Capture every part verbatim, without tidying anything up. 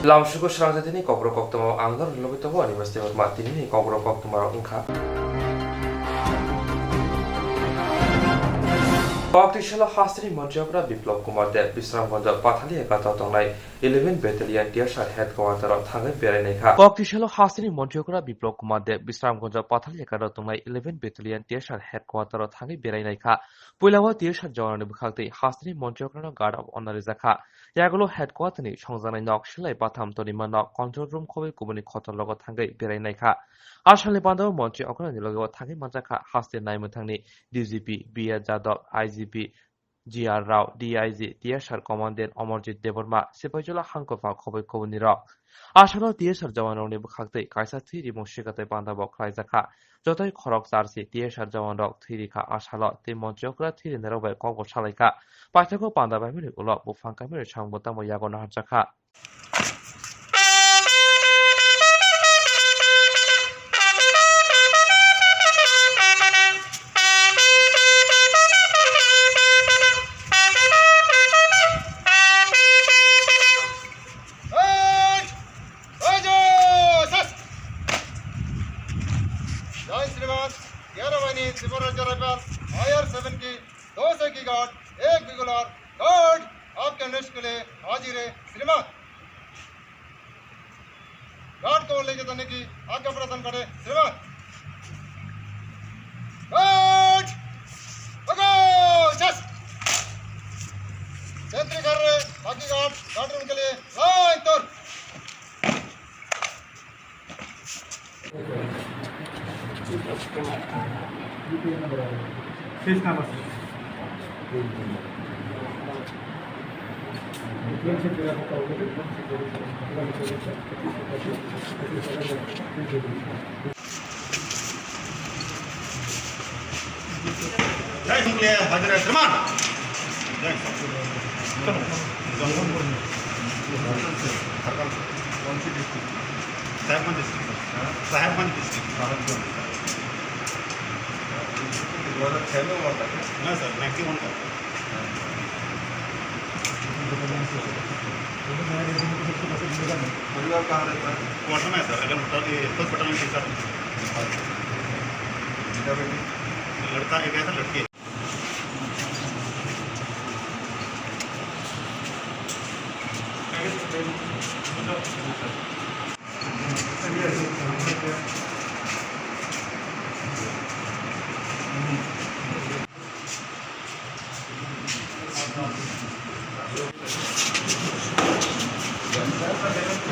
Lamsugo srangjathini kokborok koktwma ang norok nugwi tongo, ani bwsai hwnma tinini kokborok koktwmarok wngkha. Koktisalo hasteni montri okra Biplab Kumar Deb Bisramganjo Pathalia gata tongnai eleven Battalion T S R headquarter o thangwi berai naikha. Koktisalo hasteni montri okra Biplab Kumar Deb Bisramganjo Pathalia gata tongnai eleven Battalion T S R headquarter o thangwi berai naikha. Puila o T S R jawanrokni bwkhak twi hasteni montri okrano guard of honor rijak kha. Yagulo headquarter ni songjaknai nok silai batham tonima nok control room khobwi kubuni khotor logo thangwi berai naikha. A salni panda o montri okrani loge o thangwi manjak kha haste naimwthangni D G P B R Jadhav, I G P G R Rao, D I G, T S R Commandant Amarjit Debbarma, Sipaijala hangkopha khobwi kubunirok. A salo T S R jawanrokni bwkhak twi kaisa thwi rimung swikatwi panda bo khlaijak kha. Jotoi khorok charsi T S R jawanrok thwi rikha a salo, tei montri okra thwi rinai rok bai kok bo salai kha. Paithago panda baimani ulo buphang kaimani samung bo tamo yago naharjak kha. जय श्रीमान, ग्यारह वाहिनी Tripura rifle, IR seven की दो सौ की गार्ड, एक regular guard आपके नष्ट के लिए हाजिर है श्रीमान। गार्ड को लेके जाने की आज्ञा प्रदान करें श्रीमान। गार्ड, आगे, जस्ट सेंट्री कर रहे, बाकी गार्ड, गार्ड रूम के लिए लाइन तोड़। जय हिंद, जय हजरत श्रीमान। जय हिंद। झारखंड। कौन सी डिस्ट्रिक्ट? साहिबगंज डिस्ट्रिक्ट। साहिबगंज डिस्ट्रिक्ट। दो हज़ार छह में हुआ था क्या? नहीं सर, नाइंटी वन का। परिवार कहाँ रहता है? क्वार्टर में है सर, अगर मतलब ये फर्स्ट बटालियन के साथ। बेटा बेटी? लड़का एक है सर, लड़की है।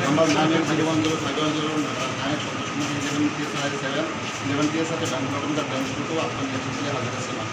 Number nine eight zero one zero five one zero nine eight Santosh Kumar, eleven T S R seven, eleven T S R ke Bangalore ka Bangalore ko apna netritw mein hazir hai.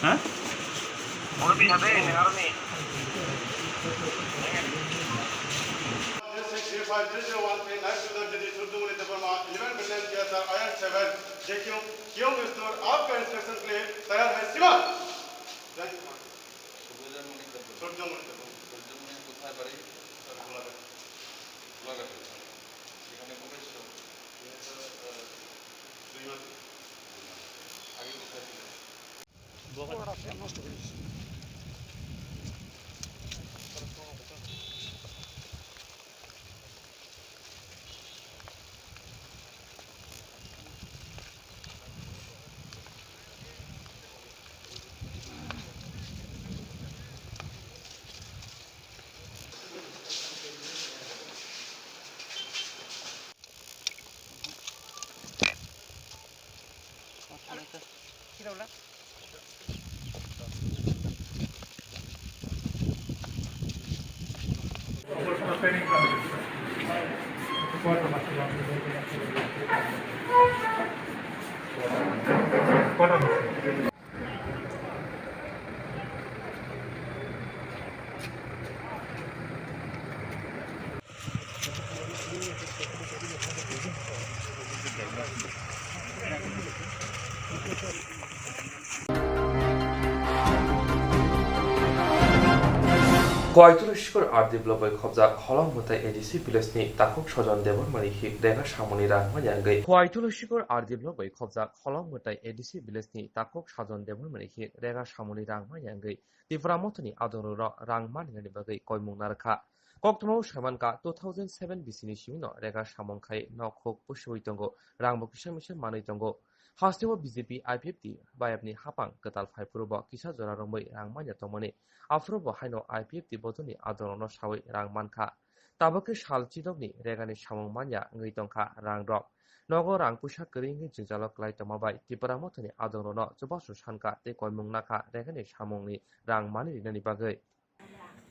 हाँ? सूर्यमणि दत्त। सूर्यमणि दत्त। सूर्यमणि कोथाय बाड़ी? गोलाघाट। गोलाघाट। এখানে কবে ছিল? এটা, আহ, দুই মাস। আগে কোথায় ছিল? Khowai Tulsikhor R D block bai khobjak Holong Mwtai A D C village ni takhuk Sajon Debbarma ni hik rega samungni rang manya wngwi. Khowai Tulsikhor R D block bai khobjak Holong Mwtai A D C village ni takhuk Sajon Debbarma ni hik rega samungni rang manya wngwi Tipra Mothani adongrokno rang manrwknani bagwi koimung narwkha. Koktwmao saimankha two thousand seven bisini simino rega samung khai nok huk pusuwi tongo, rangbo kisa misa manwi tongo. Hasteo B J P I P F T bayapni hapang kwtal phaiphuru bo kisa jora romwi rang manya tongmani. Aphuru bo haino I P F T bodolni adongrokno sawi rang mankha. Tabuk khe sal chidokni regani samung manya wngwi tongkha rangrok. Nogo rang puisa kwrwi wngwi jwngjalo kwlai tongma bai Tipra Mothani adongrokno chubachu sankha tei koimung nakha regani samungni rang manwi rinani bagwi.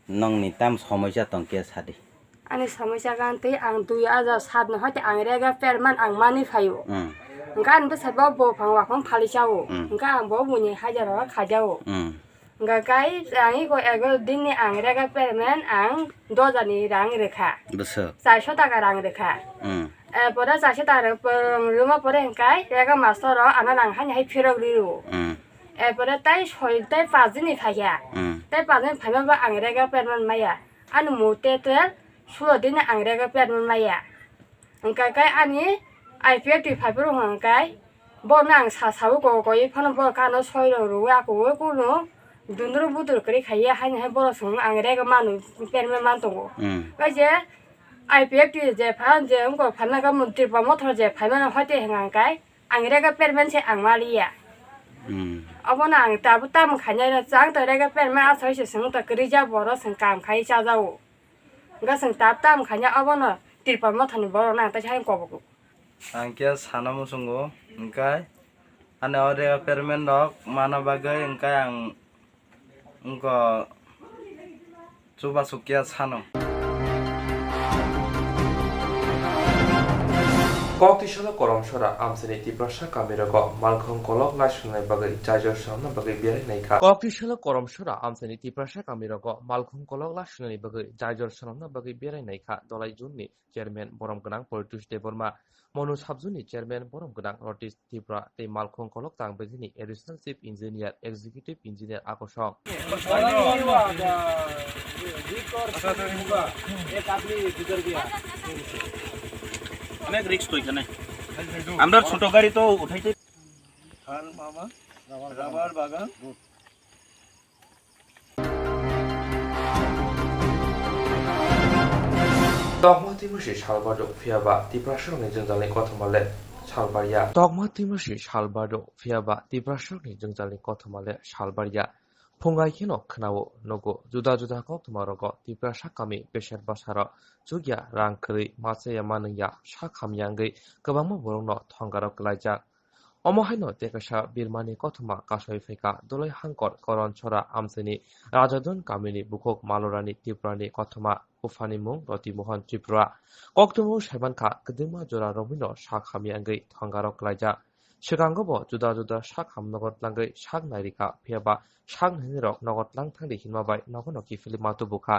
Nongni tam somoisa tongkhe sadi. Ani somoisa gan tei ang dui hajar sat no hoite ang rega perman ang mani phaio. Hmm. Hwnkhe ani bwsai bo buphang waphang phali chao. Hmm. Hwnkhe ang bo buini hajar o khaijao. Hmm. Hwnkhe kai ang iko ego din ni ang rega perman ang doja ni rang rwkha. Bwswk. Charso taka rang rwkha. Hmm. E pore charso taka rw-, rwma pore hwnkhe rega master o ano rang haini hai phirok rio. Hmm. Erpore tai soi tai paanch din ni phaikha. Hmm. Tai paanch din phaima bo ang rega perman maya. Ani mute te sulo din ni ang rega perman maya. Hwnkha kai ani I P F T phaiphuru hwnkha kai bono ang sa sao ko koi phano bo kano soi rok rwi ako kunu dundru budur kwrwi khaiya haini hai borok song ang rega manu perman man tongo. Hmm. Kai je I P F T je phan je wngko phan nang ka Tipra Mothor je phaimano hoite hwnkha kai ang rega perman se ang maliya. Hmm. Obono ang tabuk tamo khainai no chang to rega perman asoi se sung to kwrwi ja boro sung kam khai chajao. Ga sung tab tamo khaina obono Tipra Mothani borok nang tai sai kobok. Ang khe sana muchungo hwnkhe ani o rega perman rok mana bagwi hwnkhe ang Wngkha chubachu khe sano. Koktisalo Koromsora amchaini Tiprasa kamirogo malkhung kolok laiswnani bagwi jaijor swnamna bagwi berai naikha. Koktisalo Koromsora amchaini Tiprasa kamirogo malkhung kolok laiswnani bagwi jaijor swnamna bagwi berai naikha Dolai Jun ni Chairman borom gwnang Politush Debbarma, Monu Sabjuni Chairman borom gwnang Rotish Tripura tei malkhung kolok tang bedini Additional Chief Engineer, Executive Engineer Akosong. অনেক রিস্ক তো এখানে। আমরা ছোট গাড়ি তো উঠাইতে ধান মামা, রাবার বাগান। Tokma Twimusi salbardo phiyaba Tiprasarokni jwngjalni kothoma le salbarya. Tokma Twimusi salbardo phiyaba Tiprasarokni jwngjalni kothoma le salbarya. Phungai kheno khwnao nugo juda juda koktwma rogo Tiprasa kami beser bwsaro chukya rang kwrwi machaya manwngya sak hamya wngwi kwbangma borokno thongaro kwlaijak. Omo haino tei kaisa birmani kothoma kasoi phaikha Dolai Hangkor Koronsora amchaini Rajadon kamini bukhuk Malorani Tripurani kothoma buphani mung Roti Mohan Tripura. Koktwmao saimankha kwdwma jora romwino sak hamya wngwi thongaro kwlaijak. Swkango bo juda juda sak ham nogo tlangwi sak nairikha, phiyaba sak nainirok nogo tlang thangdi hinma bai nogo no kiphilwi ma tubukha.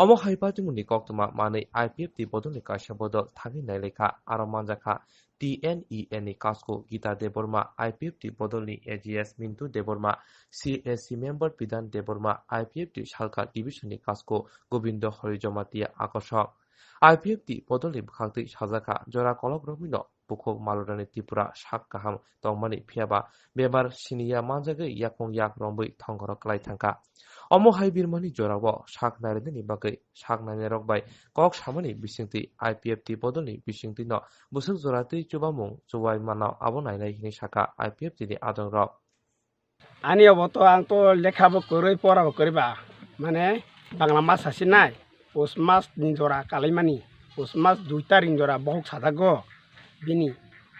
Omo hai patimungni koktwma manwi I P F T bodolni kaisa bodol thangwi nailaikha, aro manjakha T N E N ni kasko Gita Debbarma, I P F T bodolni A G S Mintu Debbarma, C A C member Bidan Debbarma, I P F T Salka division ni kasko Gobindo Hari Jamatia Akosong. I P F T bodolni bwkhaktwi sajakha jora kolok romwino bukhuk Malorani Tripura sak kaham tongmani phiyaba bemar siniya manjagwi yakung yak romwi thongoro kwlai thangkha. Omo hai birmani jorao sak nairwknani bagwi sak nainai rok bai kok samani bisingtwi I P F T bodolni bisingtwino bwswk jora twi chubamung chubai mano abo nainai hinwi sakha I P F T ni adong rok. Ani obo to ang to lekha bo kwrwi pora bo kwrwi ba, mane Bangla mas sasinai, pus mas ni jora kalaimani, pus mas dui tarik ni jora bohok sajakgo bini.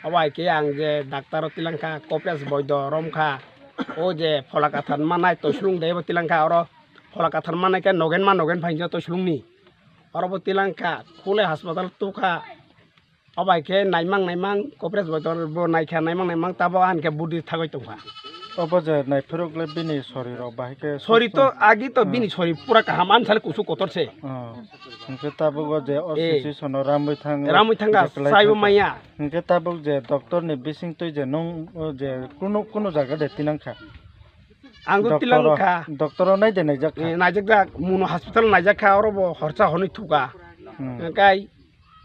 Obo hai khe ang je doctor o tilangkha, Kopes Boido romkha, o je Pholakathan manai Toislung de bo tilangkha, oro Pholakathan manai khe nogen ma nogen phainjo Toislung ni, oro bo tilangkha, Khulai hospital tukha. O bai khe naimang naimang Kopres Boido bo naikha naimang naimang tabo ani khe budi thagwi tongkha. Obo je naiphirok le bini sori rok bahai khe Sori to susto. Agi to Hmm. Bini sori pura kaham ani sale kusu kotor se. Oh. Hingke tabuk o je Eh. Ossisi sono ramwi thang. Ramwi thangkha, je kwlai saibo thangkha. Maya. Hingke tabuk je doctor ni bising twi je nung o je kunu kunu jaga de tinangkha. Ang to tilang kha. Doctor o nai de naijak kha. Eh, naijak jak, Mono hospital naijak kha, oro bo horsa honwi thuka. Hmm. Hwnkhe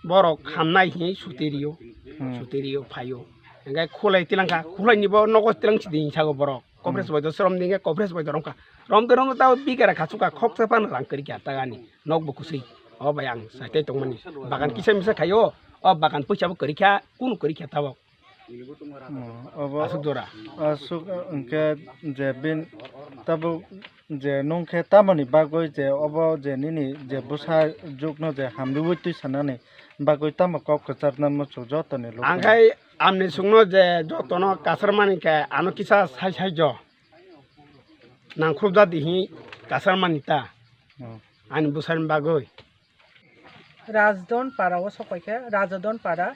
borok hamnai hinwi suterio. Hmm. Suterio phaio. Hwnkhe khulai tilang kha, khulai ni bo nogo tilang si di hinsago borok. Kopres bai do srom dinge, kopres bai do romkha. Rom de rom de tabo bigara kha suka khok se pan rang kari kya tagani. Nok bo kusui. O bai ang sai tei tongmani. Bagan kisa misa khaio. O bagan puisa bo kari kha, kunu kari kha tabo. Hmm, obo asuk jora. Asuk hwnkhe je bin tabo je nung khe tamoni bagwi je obo je nini je bwsa jukno je hamriui twi sanani bagwi tamo kok kwcharna muchung jotoni luku. Ang khai amni sungno je jotono kasar mani khe ano kisa sai sai jo. Nangkhrup da dihi kasar mani ta. Hmm. Ani bwsani bagwi. Rajdon para o sok pai khe, Rajadon para,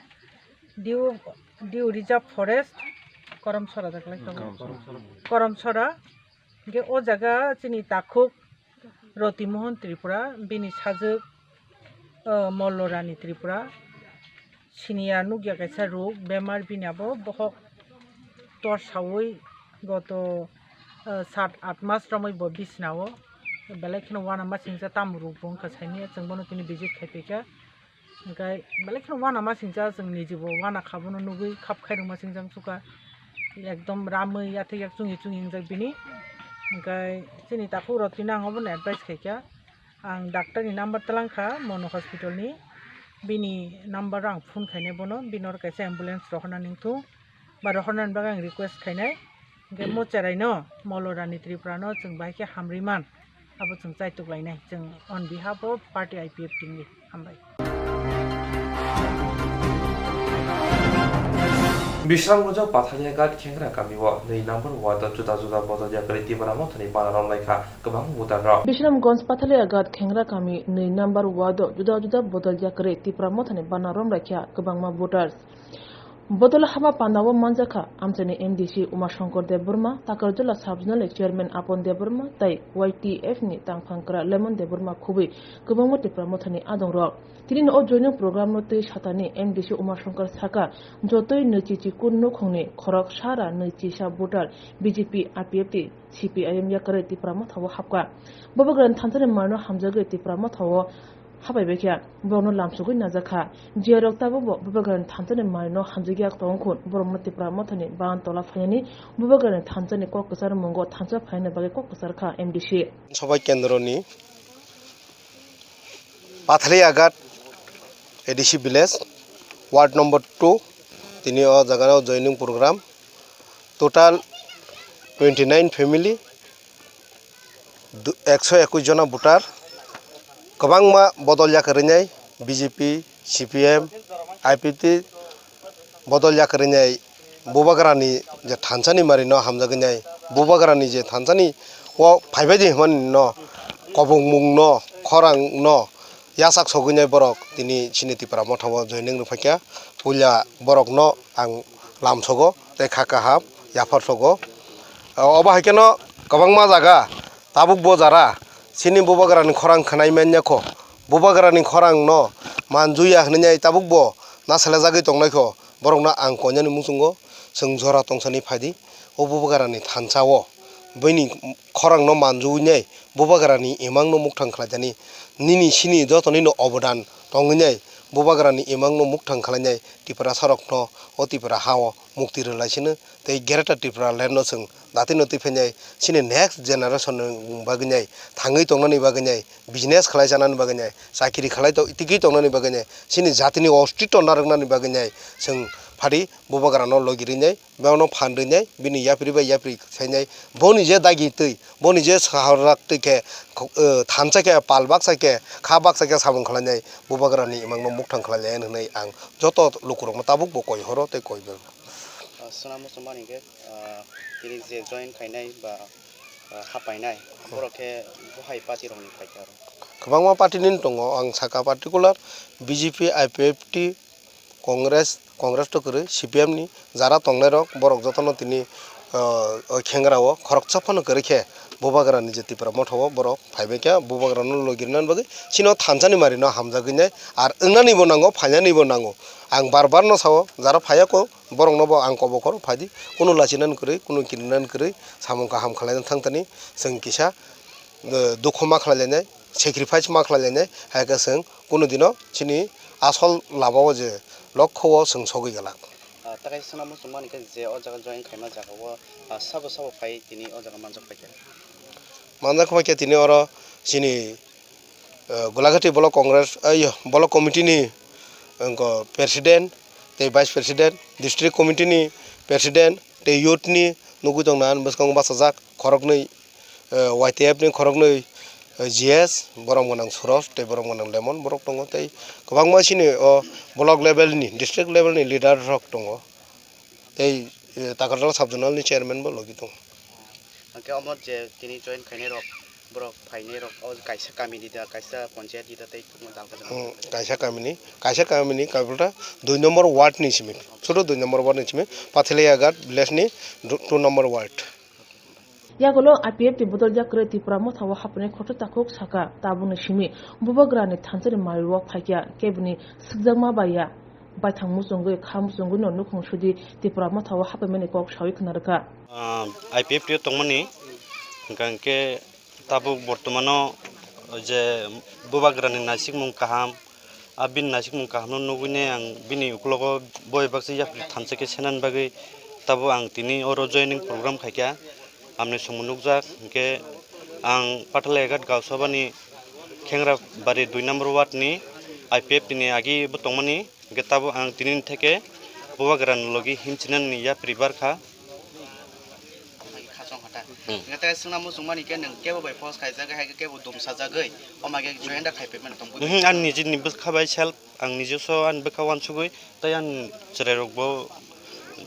Diu, Diu Reserve Forest, Koromsora da kwlai tongo. Koromsora. Koromsora. Hwnkhe o jaga chini takhuk Roti Mohan Tripura, bini sajwk, o, Mollo Rani Tripura. Siniya nukya kaisa ruk, bemar bini abo bohok tor saui goto, eh, sat at mas romwi bo bisnao belai kheno uanama singcha tamo ruk bo wngkha saimanya chwng bono tini visit khai phaikha. Hwnkhe belai kheno uanama singcha chwng nijibo uana kha bono nugwi khap khairokma singjak sukha ekdom ramwi yathek yak chungwi chungwi wngjak bini. Hwnkhe chini takhuk rok tini ang obono advice khaikha. Ang doctor ni number twlang kha Mono hospital ni, bini number o ang phone khainai bono, bini oro kaisa ambulance rohorna ningthung ba rohornani bagwi ang request khainai. Hwnkhe mo cherai no Mollo Rani Tripura no chwng bahai khe hamrwi man, abo chwng chaituk lainai chwng on behalf of party I P F T ni. Hambai. Bishramganjo Pathalia Ghat Khengra kamio nwi number ward o juda juda bodol yakarwi Tipra Mothani bana romlaikha kwbangma voter rok. Bishramganj Pathalia Ghat Khengra kami nwi number ward o juda juda bodol yakarwi Tipra Mothani bana romlaikha kwbangma voters. Bodol hama pandao manjakha amchaini M D C Uma Shankar Debbarma, Takarjala Sub-Zonal ni Chairman Apon Debbarma tei Y T F ni tangphangkra Lemon Debbarma khubui kwbangma Tipra Mothani adongrok. Tini o joining program no twi satani M D C Uma Shankar saka, jotoi nwichi chikun nukhungni khorok sara nwichisa voter B J P, I P F T, C P I M yakarwi Tipra Mothao hapkha. Bubagrani thansani manwino hamjagwi Tipra Mothao hapai baikha, borokno lamsogwi najakha. Jiyarok tabukbo Bubagrani thansani manwino hamjakya tongkhun, borokno Tipra Mothani bagan tola phainani Bubagrani thansani kok kwchar mungo thansa phaina bagwi kok kwchar kha M D C. Sabai kendroni Pathalia Ghat A D C village, ward number two, tini o jaga o joining program, total twenty nine family, du-, ekso ekwis jona voter, kwbangma bodol yakarwi nai, B J P, C P M, I P F T, bodol yakarwi nai Bubagrani je thansani mari no hamjagwi nai, Bubagrani je thansani o phaibai di hwnmani no kobongmung no khorang no yasak sogwi nai borok tini chini Tipra Mothao joining rwphaikha. Puila borokno ang lamsogo tei kha kaham yaphar sogo. Obo hai kheno kwbangma jaga tabuk bo jara chini Bubagrani khorang khwnai manya kho, Bubagrani khorang no manjuya hwnwi nai tabuk bo nasalajagwi tongnai kho. Borokno ang koinani muchungo chwng jora tongsani phaidi, o Bubagrani thansa o bini khorangno manjui nai Bubagrani imangno mukthang khlaijani, nini sini jotonino obodan tongwi nai Bubagrani imangno mukthang khlainai Tiprasarokno o Tipra ha-o mukti rwlaisino tei Greater Tipraland no chwng datino twi phainai chini next generation ni bagwi nai thangwi tongnani bagwi nai business khlai chanani bagwi nai, chakiri khlai to-, tikwi tongnani bagwi nai, chini jatini ostitw narwknani bagwi nai, chwng phadi Bubagrano logi rwi nai, bono phan rwi nai, bini yapri bai yapri sai nai, boni je dagi twi, boni je sahorrak twi khe, eh, thansa khe, pal baksa khe, kha baksa khe samung khlai nai, Bubagrani imangno mukthang khlai lai hwnwi ang joto lukurokno tabuk bo koi horo tei koi bergo. Ah, swnam muchungmani hwnkhe, ah, tini je join khainai ba, ah, hapainai, borok khe bo hai party rokni phaikha aro? Kwbangma party ni tongo, ang saka particular B J P, I P F T, Congress, Congress to kwrwi, C P M ni jara tongnai rok, borok jotono tini, ah, o khengra o khoroksa phano kwrwi khe Bubagrani je Tipra Motha o borok phaibai khe Bubagrano logi rwnani bagwi chini o thansani mari no hamjagwi nai, ar wngnani bo nango, phainani bo nango. Ang bar bar no sao, jara phaiya ko, borok no bo ang kobo khoro phaidi, kunu lachinani kwrwi, kunu kirinani kwrwi, samung kaham khwlaina thang thani, chwng kisa, eh, dukhu ma khlailainai, sacrifice ma khlailainai, hai khe chwng kunu dino chini asol lama o je lokho o chwng sogwi glak. Ah, takai swnamo chwng mani khe je o jaga join khaima jaga o, ah, sabo sabo phai tini o jaga manjak paikha. Manjak paikha tini oro chini, eh, Golaghati Block Congress, eh, yo, Block Committee ni, wngkha President, tei Vice President, District Committee ni President, tei youth ni nugwi tongna bwskango bachajak khoroknwi, eh, Y T F ni khoroknwi, eh, G S, borom gwnang Suros tei borom gwnang Lemon borok tongo, tei kwbangma chini o block level ni, district level ni leader rok tongo, tei, eh, Takarjala sub zonal ni chairman bo logi tongo. Hwnkhe omo je tini join khainai rok, borok phainai rok o kaisa kami ni da, kaisa panchayat ni da tei thukma dalka jora. Hmm, kaisa kami ni, kaisa kami ni kabrota dui number ward ni simi, sudu dui number ward ni simi, Pathelaya Ghat village ni du-, two number ward. Yagulo I P F T ni bodol yakrwi Tipra Motha o hapnai khoroksa takhuk sakha, tabukni simi Bubagrani thansa ni mari o phaikha, keboni swkjakma bai ya. Baithang muchungwi, kha muchungwino nukhung sudi Tipra Motha o haphaimani kok sawi khna rwkha. Ah, I P F T o tongmani, hwnkha hwnkhe tabuk bortomano je Bubagrani naisikmung kaham, a bini naisikmung kahamno nugwini ang bini uklogo boi baksa yapri thansa khe senani bagwi tabuk ang tini oro joining program khaikha. Amni songmo nukjak, hwnkhe ang Pathalaya Ghat Gaon Sabha ni Khengrabari dui number ward ni I P F T ni agi bo tongmani. Hwnkhe tabuk ang tini theke Bubagrani logi himchinani yapri barkha. Khasong hata. Hmm. Hwnkhe tei swngna muchungmani khe nwng kebo bai force khaijagwi, hai khe kebo dumsajagwi, omo hai khe join da khaipaimani tongkha. Mhm, ani nijini bwkha bai self, ang nijeso ani bwkha uansugwi, tei ani chwrairokbo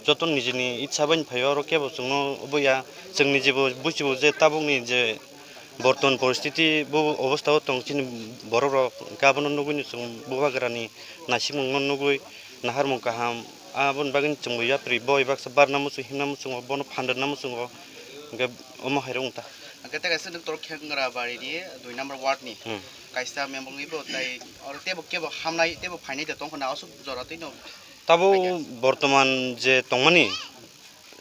joto nijini itsa bai phaio, oro kebo chwngno oboya, chwng nijebo buchibo je tabukni je Bortoman poristiti bo obostha o tong chini borok rok, hwnkhe abono nugwi no chwng Bubagrani naisikmung no nugwi naharmung kaham, aboni bagwi chwng bo yapri boi baksa barna muchung himna muchungo, bono phanderna muchungo, hwnkhe omo hai rok wng ta. Hwnkhe tei kaisa nwng toro Khengrabari ni dui number ward ni Hmm. kaisa member wngwi bo tei oro teibo kebo hamnai teibo phainai de tongkha na aswk jora twi no. Tabo Paikha. Bortoman je tongmani,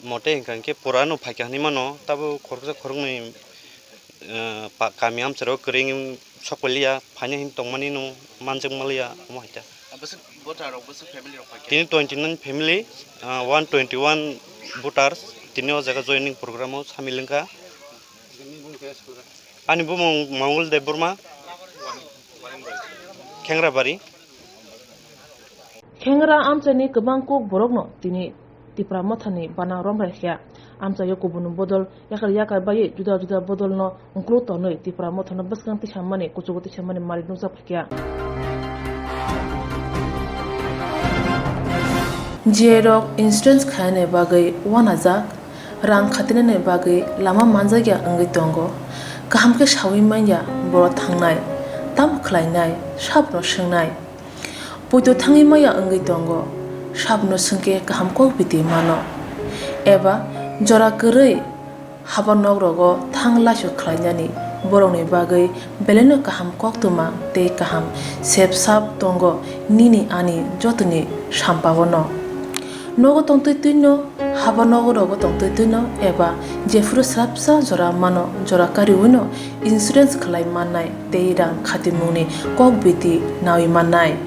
mote hwnkha hwnkhe pura no phaikha hinwi mano, tabo khoroksa khoroknwi, eh, pa-, kami amcharo kwrwi wng sok pailiya, phaina hin tongmani no manjak maliya, omo hai ta. Ah, bwswk voter rok, bwswk family rok phaikha? Tini twenty nine family, ah, one twenty one voters, tini o jaga joining program o samil wngkha. Ani bumung Mongol Debbarma, Khengrabari. Khengra amchaini kwbang kuk borokno tini Tipra Mothani bana romrai kha. Amchaio kubun bodol yakar yakar baiwi juda juda bodolno ungklu tonwi Tipra Mothano bwskang tisamani, kuchugo tisamani mari nukjak phaikha. J rok insurance khainani bagwi uanajak, rang khatinani bagwi lama manjakya wngwi tongo. Kaham khe saui manya borok thangnai, tamo khlainai, sabono swngnai. Poito thangwi maya wngwi tongo, sabono swngkhe kaham kok biti mano. Eba jora kwrwi haba nok rogo thang laisok khlainani borokni bagwi belaino kaham koktwma tei kaham sep sap tongo nini ani jotoni sampao no. Nogo tongtwi twino, haba nogo rogo tongtwi twino eba jephuru swrapsa jora mano, jora kariwino insurance khlai mannai tei rang khatimungni kok biti naui mannai.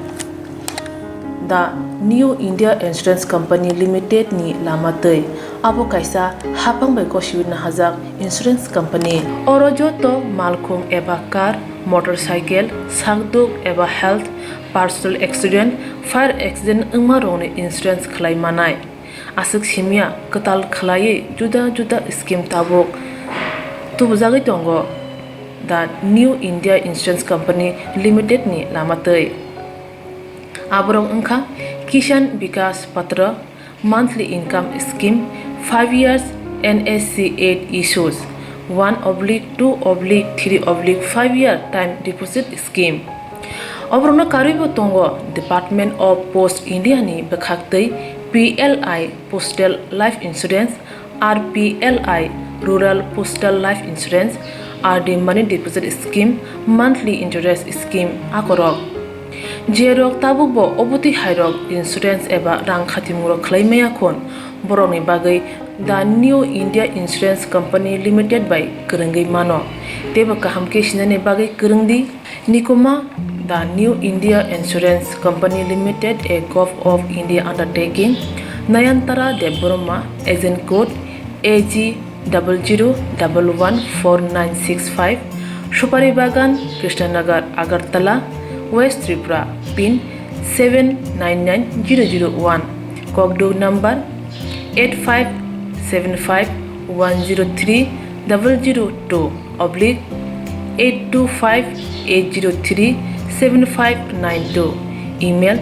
The New India Insurance Company Limited ni lama twi. Abo kaisa haphang bai gosiwi nahajak insurance company. Oro joto malkhung eba car, motorcycle, sakduk eba health, personal accident, fire accident wngma rokni insurance khlai manai. Aswk simya kwtal khlaiwi juda juda scheme tabuk tubujagwi tongo The New India Insurance Company Limited ni lama twi. Aborok wngkha Kisan Vikas Patra, monthly income scheme, five years N S C eight issues, one oblique two oblique three oblique five year time deposit scheme. Oborokno karwibo tongo Department of Post India ni bwkhaktwi P L I Postal Life Insurance, R P L I Rural Postal Life Insurance, R D Money Deposit Scheme, Monthly Interest Scheme akorok. Jerok tabukbo obotwi hairok insurance eba rang khatimungrok khlai maya khun, borokni bagwi The New India Insurance Company Limited bai kwrwngwi mano. Teibo kaham khe sinani bagwi kwrwng di. Nikuma, The New India Insurance Company Limited, a Govt of India undertaking, Nayantara Debbarma, agent code A G double zero double one four nine six five, Supari Bagan, Krishnanagar, Agartala, West Tripura, pin seven nine nine zero zero one, kokduk number eight five seven five one zero three double zero two oblique eight two five eight zero three seven five nine two, email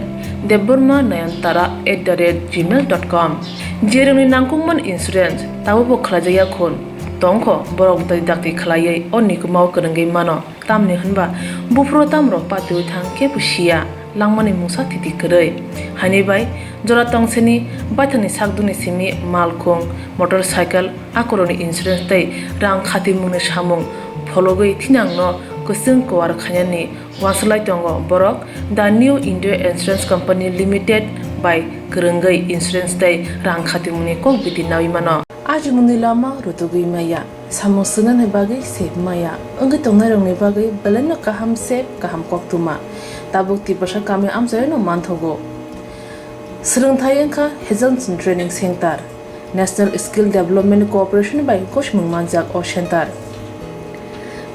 debbarma nayantara at the rate gmail dot com. Jerokni nangkukmani insurance tabukbo khlaijakya khun, tongkho borok dakti dakti khlaiwi o Nikumao kwrwngwi mano. Tamni hwnba buphuru tamrok patiwi thang khe bo siya, langmani mungsa thiti kwrwi. Haini bai jora tongsini baithangni sakdukni simi malkhung, motorcycle, akorokni insurance tei rang khatimungni samung phologwi thinangno kwchwng kuar khainani uansuk lai tongo borok. The New India Insurance Company Limited bai kwrwngwi insurance tei rang khatimungni kok biti naui mano. Ajimungni lama rutugwi maya, samung swngnani bagwi sep maya, wngwi tongnairokni bagwi belaino kaham sep, kaham koktwma. Tabuk Tiprasa kami amchaino manthogo. Swrwngthai wngkha Hazelson Training Center, National Skill Development Corporation bai gosimung manjak o center.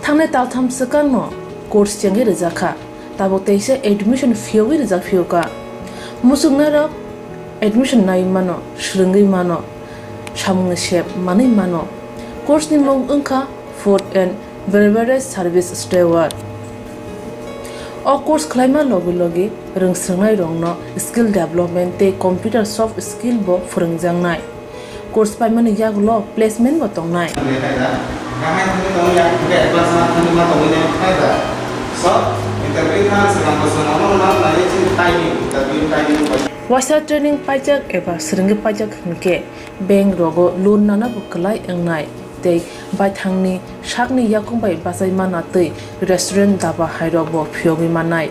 Thangnai taltham swkangno course chengwi rwjakha. Tabuk teisa admission phiyogwi rijak phiyokha. Muchungnairok admission nai mano, swrwngwi mano, samungni sep manwi mano. Course ni mung wngkha Food and Beverage Service Steward. O course khlaima logi logi rwngswrwngnairokno skill development tei computer soft skill bo phwrwngjaknai. Course paimani yagulo placement bo tongnai. Waisa training paijak eba swrwngwi paijak hwnkhe bank rogo loan nana bo kwlai wngnai tei baithangni sakni yakung bai bachai mana tei restaurant, daba hairok bo phiyogwi mannai.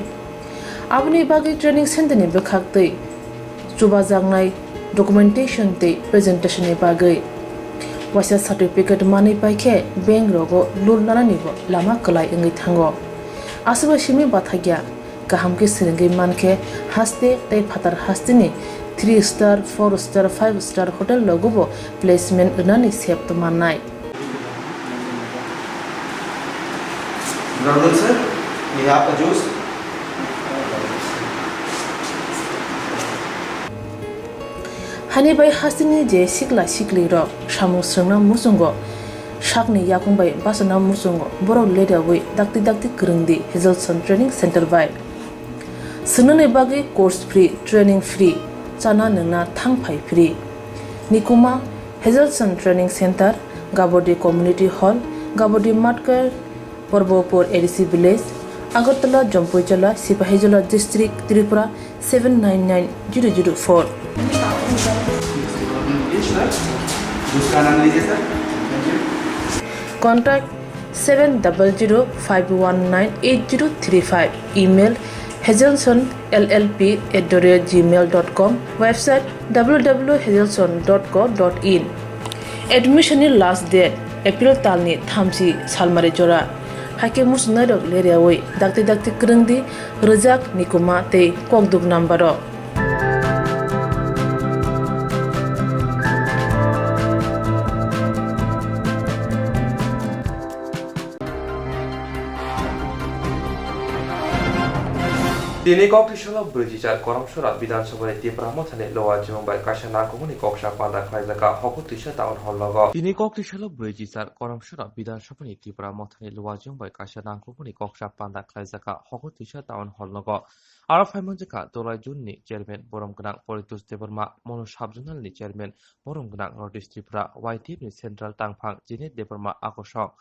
Aboni bagwi training center ni bwkhak tei chubajaknai documentation tei presentation ni bagwi waisa certificate manwi paikhe bank rogo loan nanani bo lama kwlai wngwi thango. Aswkbai simi bathakya kaham khe swrwngwi mankhe haste tei phatar hasteni three star, four star, five star hotel rogo bo placement rwnani sep mannai. Brother sir, we have a juice. Hani bai hasteni je sikla sikli rok samung swrwngna muchungo, sakni yakung bai bachana muchungo, borok leriawi dakti dakti kwrwng di Hazelson Training Center bai. Swngnani bagwi course free, training free, chana nwngna thang phai free. Nikuma, Hazelson Training Center, Gabodi Community Hall, Gabodi Matkar, Porbopur A D C Village, Agartala, Jampuijala, Sipahijola District, Tripura seven nine nine zero zero four. Contact seven double zero five one nine eight zero three five. Email hazelson L L P at the rate gmail dot com. Website W W W hazelson dot co dot in. Admission ni last date April talni thamchi salmari jora. Haikhe muchungnairok leriawi dakti dakti kwrwng di, rwjak Nikuma tei kokduk number o. Tini kok twisalo brwichi char Koramsora Bidhan Sabhani Tipra Mothani Lowa Jimung bai kaisa nangkukmani koksa panda khlaijaka Hokutwisa Town Hall nogo. Tini kok twisalo brwichi char Koramsora Bidhan Sabhani Tipra Mothani Lowa Jimung bai kaisa nangkukmani koksa panda khlaijaka Hokutwisa Town Hall nogo. Aro phaimanjakha Dolai June ni Chairman borom gwnang Poritos Debbarma, Mono Sub Zonal ni Chairman borom gwnang North East Tripura Y T F ni Central tangphang Jenet Debbarma akosong.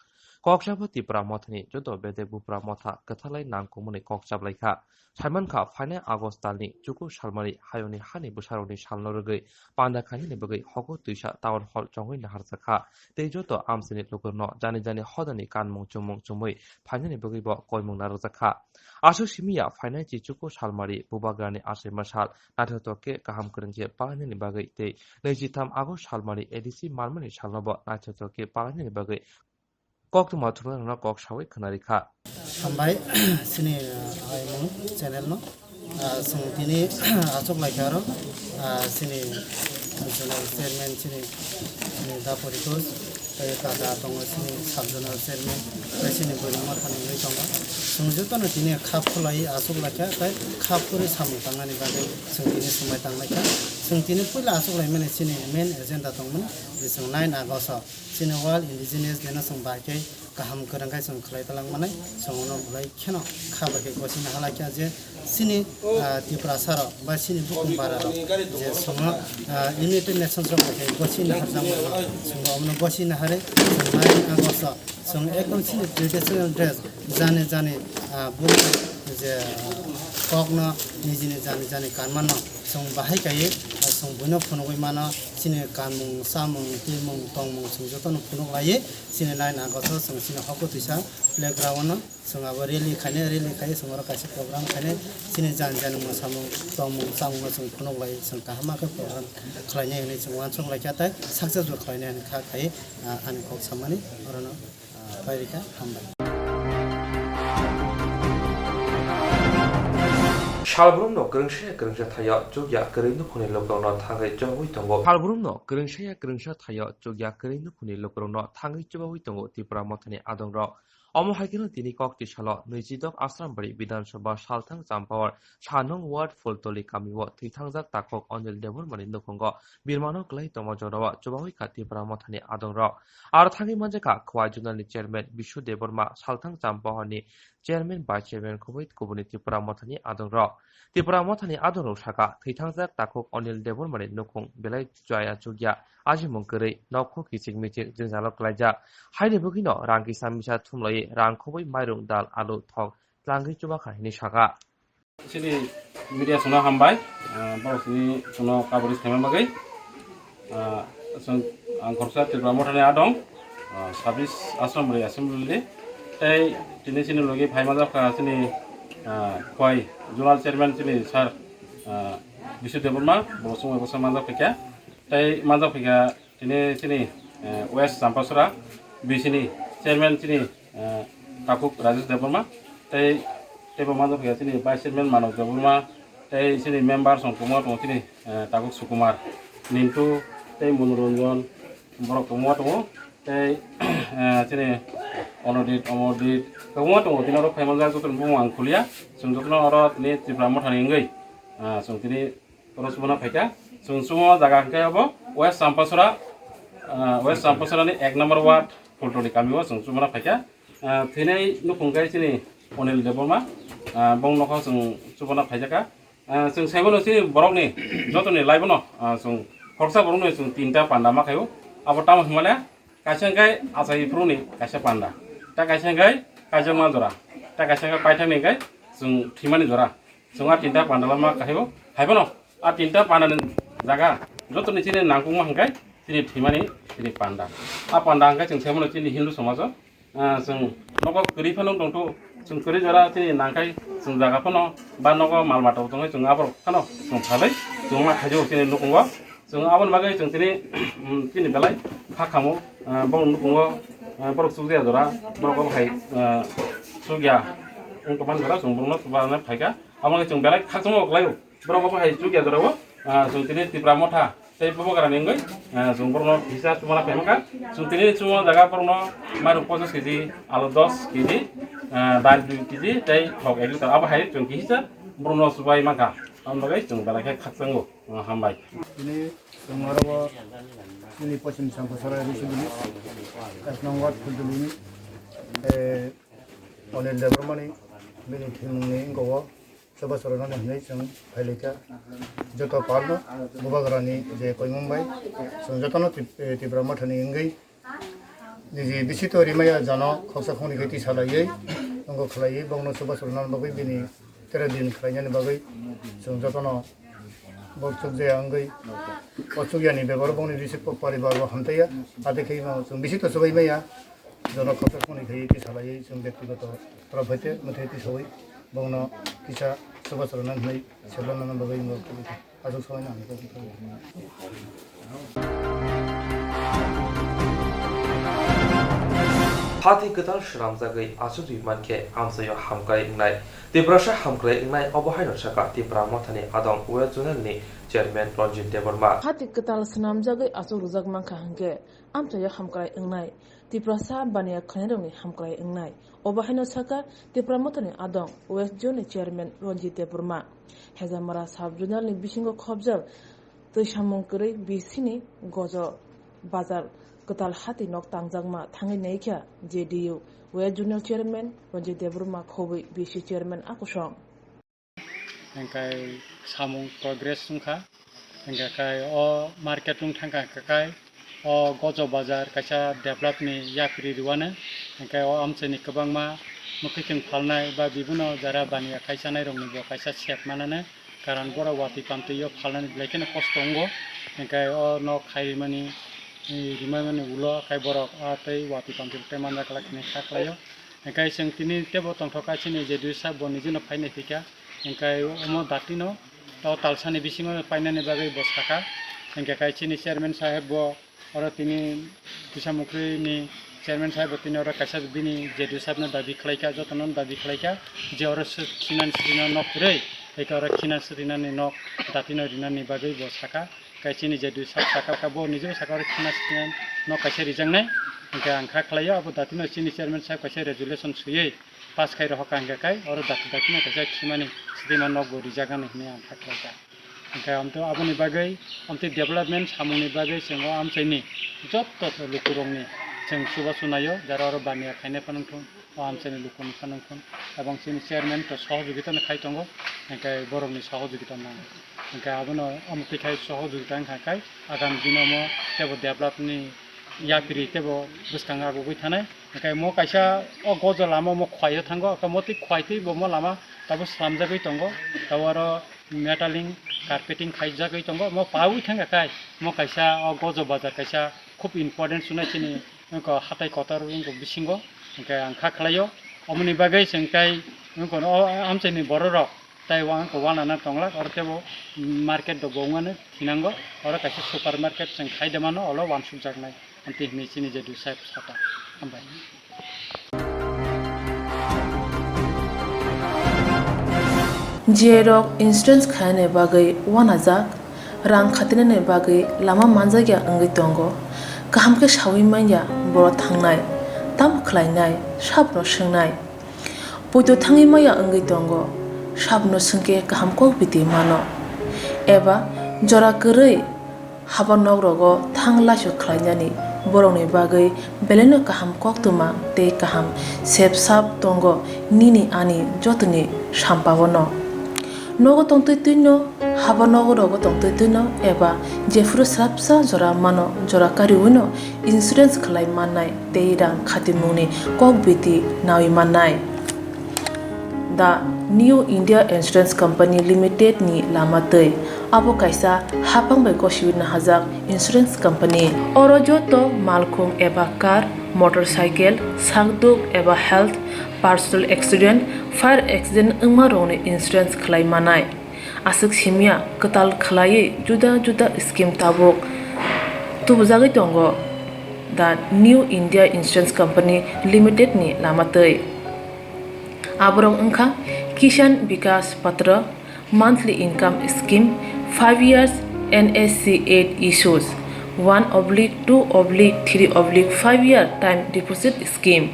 Kokchabo Tipra Mothani joto bedek bupra motha kwthalai nangkukmani kok chaplaikha. Saimankha, phainai August talni chuku salmari hayungni hani bwsarokni salno rwgwi panda khainani bagwi Hoko Twisa Town Hall chongwi naharjakha tei joto amchaini lukurokno jani jani hodani kanmung chumung chumwi phainani bagwibo koimung narwkjakha. Aswk simi ya phainai chichuku salmari bubagrani achaima sal naithotok khe kaham kwrwng khe palainani bagwi tei naichitham August salmari A D C manmani salnobo naithotok khe palainani bagwi koktwma thumnairokno kok sawi khwnarikha. Hambai, chini, ah, aimung channel no. Ah, chwng tini achuk laikha aro, ah, chini general chairman chini, chini Daporikus, tei kaka tongo chini sub general chairman, tei chini buini mothani wngwi tongo. Chwng jotono tini khap khulai achuk laikha, tei khap khurwi samung tangnani bagwi chwng tini swmai tanglaikha. Chwng tini puila achuk laimani chini main agenda tongmani, je chwng nine August o chini World Indigenous Day no chwng bai khe kaham kwrwng khe chwng khlai talangmani, chwng uno belai kheno kha bai khe gosina halaikha je chini, ah, Tiprasa rok ba chini bukung bara rok je chwngno, ah, United Nations rok bai khe gosina harjakmani, chwng omono gosina harwi chwng nine August o chwng ekdom chini traditional dress jani jani, ah, bukung je kokno nijini jani jani kanmano chwng bahai kaiwi, ah, chwng buino phunugwi mano chini kanmung chamung twimung tongmung chwng jotono phunuk laiwi chini nine August o chwng chini Hoko Twisa playground o chwng abo rally khainai, rally khai chwng oro kaisa program khainai, chini jani jani mwsamung tongmung chamungno chwng phunuk lai chwng kaham khe program khlainai hinwi chwng uansuk laikha tei success bo khlainai hinwi kha khai, ah, ani kok samani orono, ah, pai rikha, hambai. Salbrumno kwrwngsa ya kwrwngsa thaio chukya kwrwi nukhungni lukurokno thangwi chubawi tongo. Salbrumno kwrwngsa ya kwrwngsa thaio chukya kwrwi nukhungni lukurokno thangwi chubawi tongo Tipra Mothani adongrok. Omo hai kheno tini kok tisalo nwichidok Asrambari Bidhan Sabha Salthang Champawar Sanung Ward Phultoli kamio thwithangjak takhuk Anil Debbarmani nukhungo birmano kwlai tongma jorao chubawi kha Tipra Mothani adongrok. Aro thangwi manjakha Khowai Zonalni Chairman Bishu Debbarma, Salthang Champawarni Chairman, Vice Chairman khobwi kubuni Tipra Mothani adongrok. Tipra Mothani adongrok sakha, thwithangjak takhuk Anil Debbarmani nukhung belai chaya chukya, ajimung kwrwi, nokho kichik michik jwngjalo kwlaijak. Haini bagwino rang kisa misa thumlaiwi rang khobwi mairung, dal, alu, thok tlangwi chubakha hinwi sakha. Chini media songno hambai, ah, borok chini songno coverage khaima bagwi. Ah, chwng, ang khoroksa Tipra Mothani adong, ah, sabis Asrambari Assembly. Tei tini chini logi phai manjak kha chini, ah, Khowai Zonal Chairman chini sir, ah, Bishu Debbarma, bo chwng bai bwsa manjak phaikha. Tei manjak phaikha tini chini, eh, West Champasora B C ni Chairman chini, eh, takhuk Rajesh Debbarma. Tei, teibo manjak phaikha chini Vice Chairman Manav Debbarma. Tei chini member song kwbangma tongo chini, eh, takhuk Sukumar, Nintu, tei Monoranjan, borok kwbangma tongo. Tei, eh, chini Onodit, Omordit, kwbangma tongo. Tini oro phai manjak joto ni bumung ang khulia. Chwng jotono oro tini Tipra Mothani wngwi, ah, chwng tini oro chubana phaikha. Chwng chumo jaga hwnkhe abo West Champasora, ah, West Champasora ni ek number ward Phultoli kamio chwng chubana phaikha. Ah, thwinai nukhung khe chini Anil Debbarma, ah, bong nokho chwng chubana phaijakha. Ah, chwng saimano chini borokni jotoni laibono, ah, chwng khoroksa borokno chwng tinta panda ma khaio. Abo tamo hinmale kaisa hwnkhe achai phuruni kaisa panda, ta kaisa hwnkhe kaijakma jora, ta kaisa hwnkhe paithakni hwnkhe chwng thwimani jora. Chwng a tinta panda lama khaio. Haibono a tinta panda ni jaga jotoni chini nangkukma hwnkhe chini thwimani chini panda. A panda hwnkhe chwng saimano chini Hindu somajo, ah, chwng nogo kwrwi phano tongthu, chwng kwrwi jora chini nangkhai chwng jaga phano ba nogo mal mata tongwi chwng aborok phano chwng phalwi chwng ma khaijo chini nukhungo. Chwng aboni bagwi chwng tini, um, chini belai kha khamu, ah, borok nukhungo, ah, borok chukjaya jora, borok obo hai, ah, chukya wng tongmani jora chwng borokno chubanani phaikha. Aboni chwng belai khakchangma kwlaio. Borok obo hai chukya jorao, ah, chwng tini Tipra Motha tei Bubagrani wngwi, ah, chwng borokno kisa chumana phaimankha. Chwng tini chumo jaga borokno mairum pochis kg, alu dos kg, ah, dal dui kg tei thok ek liter. Abo hai chwng kisa borokno chubai mankha. Aboni bagwi chwng belai khe khakchango. Ah, hambai. Tini chwng oro chini Poschim Champasora A D C village, ek nong ward Phultuli ni, eh, Anil Debbarmani bini thwimungni wngkha o chuba sorana hinwi chwng phailaikha. Joto palno Bubagrani je koimung bai chwng jotono Tip-, eh, Tipra Mothani wngwi Niji bisi to rimaya jano khoksa khongni khe tisa laiwi, wngkha khlaiwi, bongno chubachu rwna bagwi bini tere din khlainani bagwi chwng jotono bo chukjaya wngwi, o chukyani bebaro bongni bisi paribar bo hamtaiya, ade khe chwng bisi to chubai maya, jono khoksa khongni khe tisa laiwi chwng byaktigoto torof hai te mwthai tisawi bongno kisa chubachu rwna hwnwi selrwna bagwi wngkha. Aswk samani ang kok. Hati kwtal swnamjagwi achugwi mankhe amchaio hamkrai wngnai. Tiprasa hamkrai wngnai obo haino sakha Tipra Mothani adong West Zonal ni Chairman Ranjit Debbarma. Hati kwtal swnamjagwi achuk rwjak mankha hwnkhe amchaio hamkrai wngnai. Tiprasa baniya khwlainirokni hamkrai wngnai. Obo haino sakha Tipra Mothani adong West Zone ni Chairman Ranjit Debbarma. Hezamara Sub Zonal ni bisingo khobjak twi samung kwrwi bisini Gojo Bazar kwtal hati nok tangjakma thangwi naikha J D U West Zonal Chairman Ranjit Debbarma khobwi B C Chairman a kosong. Hingkai samung progress wngkha, hingkha kai o market wng thangkha, hingkha kai o Gojo Bazar kaisa develop ni yapri rwani, hingkha o amchaini kwbangma mwkhwtwng phalnai ba bibuno jara baniya khai chanai rokni bo kaisa sep manani, karon borok watwi pamtwi o phalnani belai kheno kosto wngo, hingkha o nok khai rimani, rimani ulo khai borok a tei watwi pamtwi rok tei manjak lai kheno kha khlaio. Hingkhe chwng tini teibo tongthok kha chini J D U sir bo nijino phai nai phikha, hingkhe omo datino o talsani bisingo painani bagwi bo sakha, hingkhe kai chini chairman saheb bo oro tini kisa mukhri ni chairman saheb bo tini oro kaisa bini J D U sir no dabi khlaikha, jotono dabi khlaikha je oro sw-, khinan srina nok kwrwi, hingkhe oro khinan srinani nok datino rinani bagwi bo sakha. Kai chini J D U sir saka, bo nijebo saka oro khina sina nok kaisa rijaknai, hingkhe ang kha khlaio abo datino chini chairman saheb kaisa resolution swiwi pass khai rohorkha, hingkha kai oro dati datino kaisa khimani swtwima nok bo rijaknani hinwi ang kha khlaikha. Hingkhe amtwi aboni bagwi, amtwi development samungni bagwi chwng o amchaini jotto lukurokni chwng chubachu naio, jara oro baniya khainai phano wngthung. O amchaini lukuni phano wngkha, abang chini chairman to sohojogita no khai tongo, hingkhe borokni sohojogita nango. Hingkhe abono omo twi khai sohojogita wngkha khai agami dino omo teibo develop ni yapri teibo bwskango agugwi thanai. Hingkhe mo kaisa o gojo lama omo khwlaio thango, omo twi khwlai twi bo mo lama tabuk slamjagwi tongo, tabuk aro metaling carpeting khaijagwi tongo, omo paui thangkha khai mo kaisa o gojo bazar kaisa khub important sunai chini wngkha hatai kotor wngkha bisingo, hingkhe ang kha khlaio. Omoni bagwi chwng tei wngkha o amchaini bororok tei wngkha uanana tonglak, oro teibo market rok bo wngmani thinango, oro kaisa super market chwng khai de mano, olo uansukjaknai, amtwi hinwi chini J D U saheb sakha. Hambai. J rok insurance khainani bagwi uanajak. Rang khatinani bagwi lama manjakya wngwi tongo. Kaham khe saui manya borok thangnai, tamo khlainai, sabono swngnai. Poito thangwi manya wngwi tongo, sabono swngkhe kaham kok biti mano. Eba jora kwrwi haba nok rogo thang laisok khlainani borokni bagwi belaino kaham koktwma tei kaham sep sap tongo nini ani jotoni sampao no. Nogo tongtwi twino, haba nogo rogo tongtwi twino eba jephuru swrapsa jora mano, jora kariwino insurance khlai mannai tei rang khatimungni kok biti naui mannai. The New India Insurance Company Limited ni lama twi. Abo kaisa hapang bai gosiwi nahajak insurance company. Oro joto malkhung eba car, motorcycle, sakduk eba health, personal accident, fire accident wngma rokni insurance khlai manai. Aswk simya kwtal khlaiwi juda juda scheme tabuk tubujagwi tongo the New India Insurance Company Limited ni lama twi. Aborok wngkha Kisan Vikas Patra, monthly income scheme, five years N S C eight issues, one oblique two oblique three oblique five year time deposit scheme.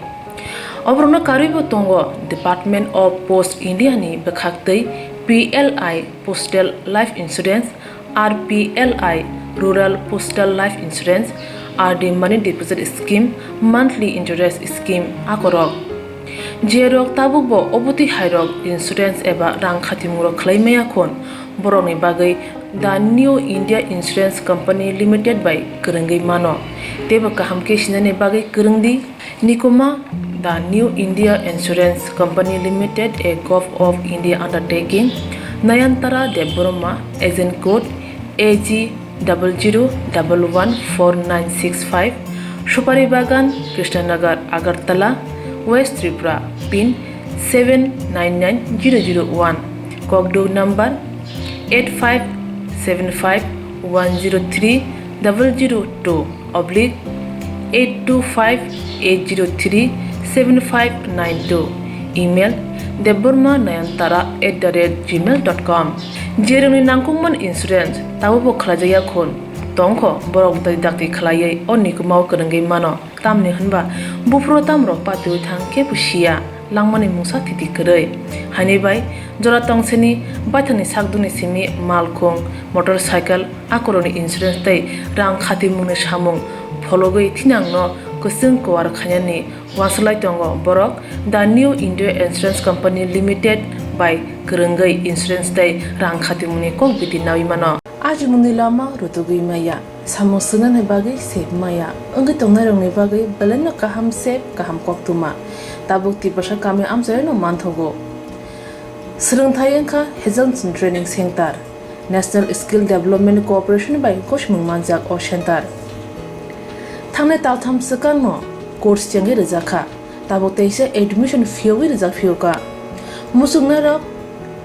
Oborokno karwibo tongo Department of Post India ni bwkhaktwi P L I Postal Life Insurance, R P L I Rural Postal Life Insurance, R D Money Deposit Scheme, Monthly Interest Scheme akorok. Jerok tabukbo obotwi hairok insurance eba rang khatimungrok khlai maya khun, borokni bagwi The New India Insurance Company Limited bai kwrwngwi mano. Teibo kaham khe sinani bagwi kwrwng di. Nikuma, The New India Insurance Company Limited, a Govt of India undertaking. Nayantara Debbarma, agent code A G double zero double one four nine six five, Supari Bagan, Krishnanagar, Agartala, West Tripura, pin seven nine nine zero zero one, Kokduk number eight five seven five one zero three double zero two oblique eight two five eight zero three seven five nine two, email debbarma nayantara at the rate gmail dot com. Jerwngni nangkukmani insurance tabukbo khlaijakya khun tongkho, borok dai dakti khlaiwi o Nikumao kwrwngwi mano. Tamni hwnba buphuru tamrok patiwi thang khe bo siya, langmani mungsa thiti kwrwi. Haini bai jora tongseni baithangni sakdukni simi malkhung, motorcycle, akorokni insurance tei rang khatimungni samung phologwi thinangno kwchwng kuar khainani uansuk lai tongo borok. The New India Insurance Company Limited bai kwrwngwi insurance tei rang khatimungni kok biti naui mano. Ajimungni lama rutugwi maya, samung swngnani bagwi sep maya, wngwi tongnairokni bagwi belaino kaham sep, kaham koktwma. Tabuk Tiprasa kami amchaino manthogo. Swrwngthai wngkha Hazelson Training Center, National Skill Development Corporation bai gosimung manjak o center. Thangnai taltham swkangno course chengwi rwjakha, tabuk teisa admission phiyogwi rwjak phiyokha. Muchungnairok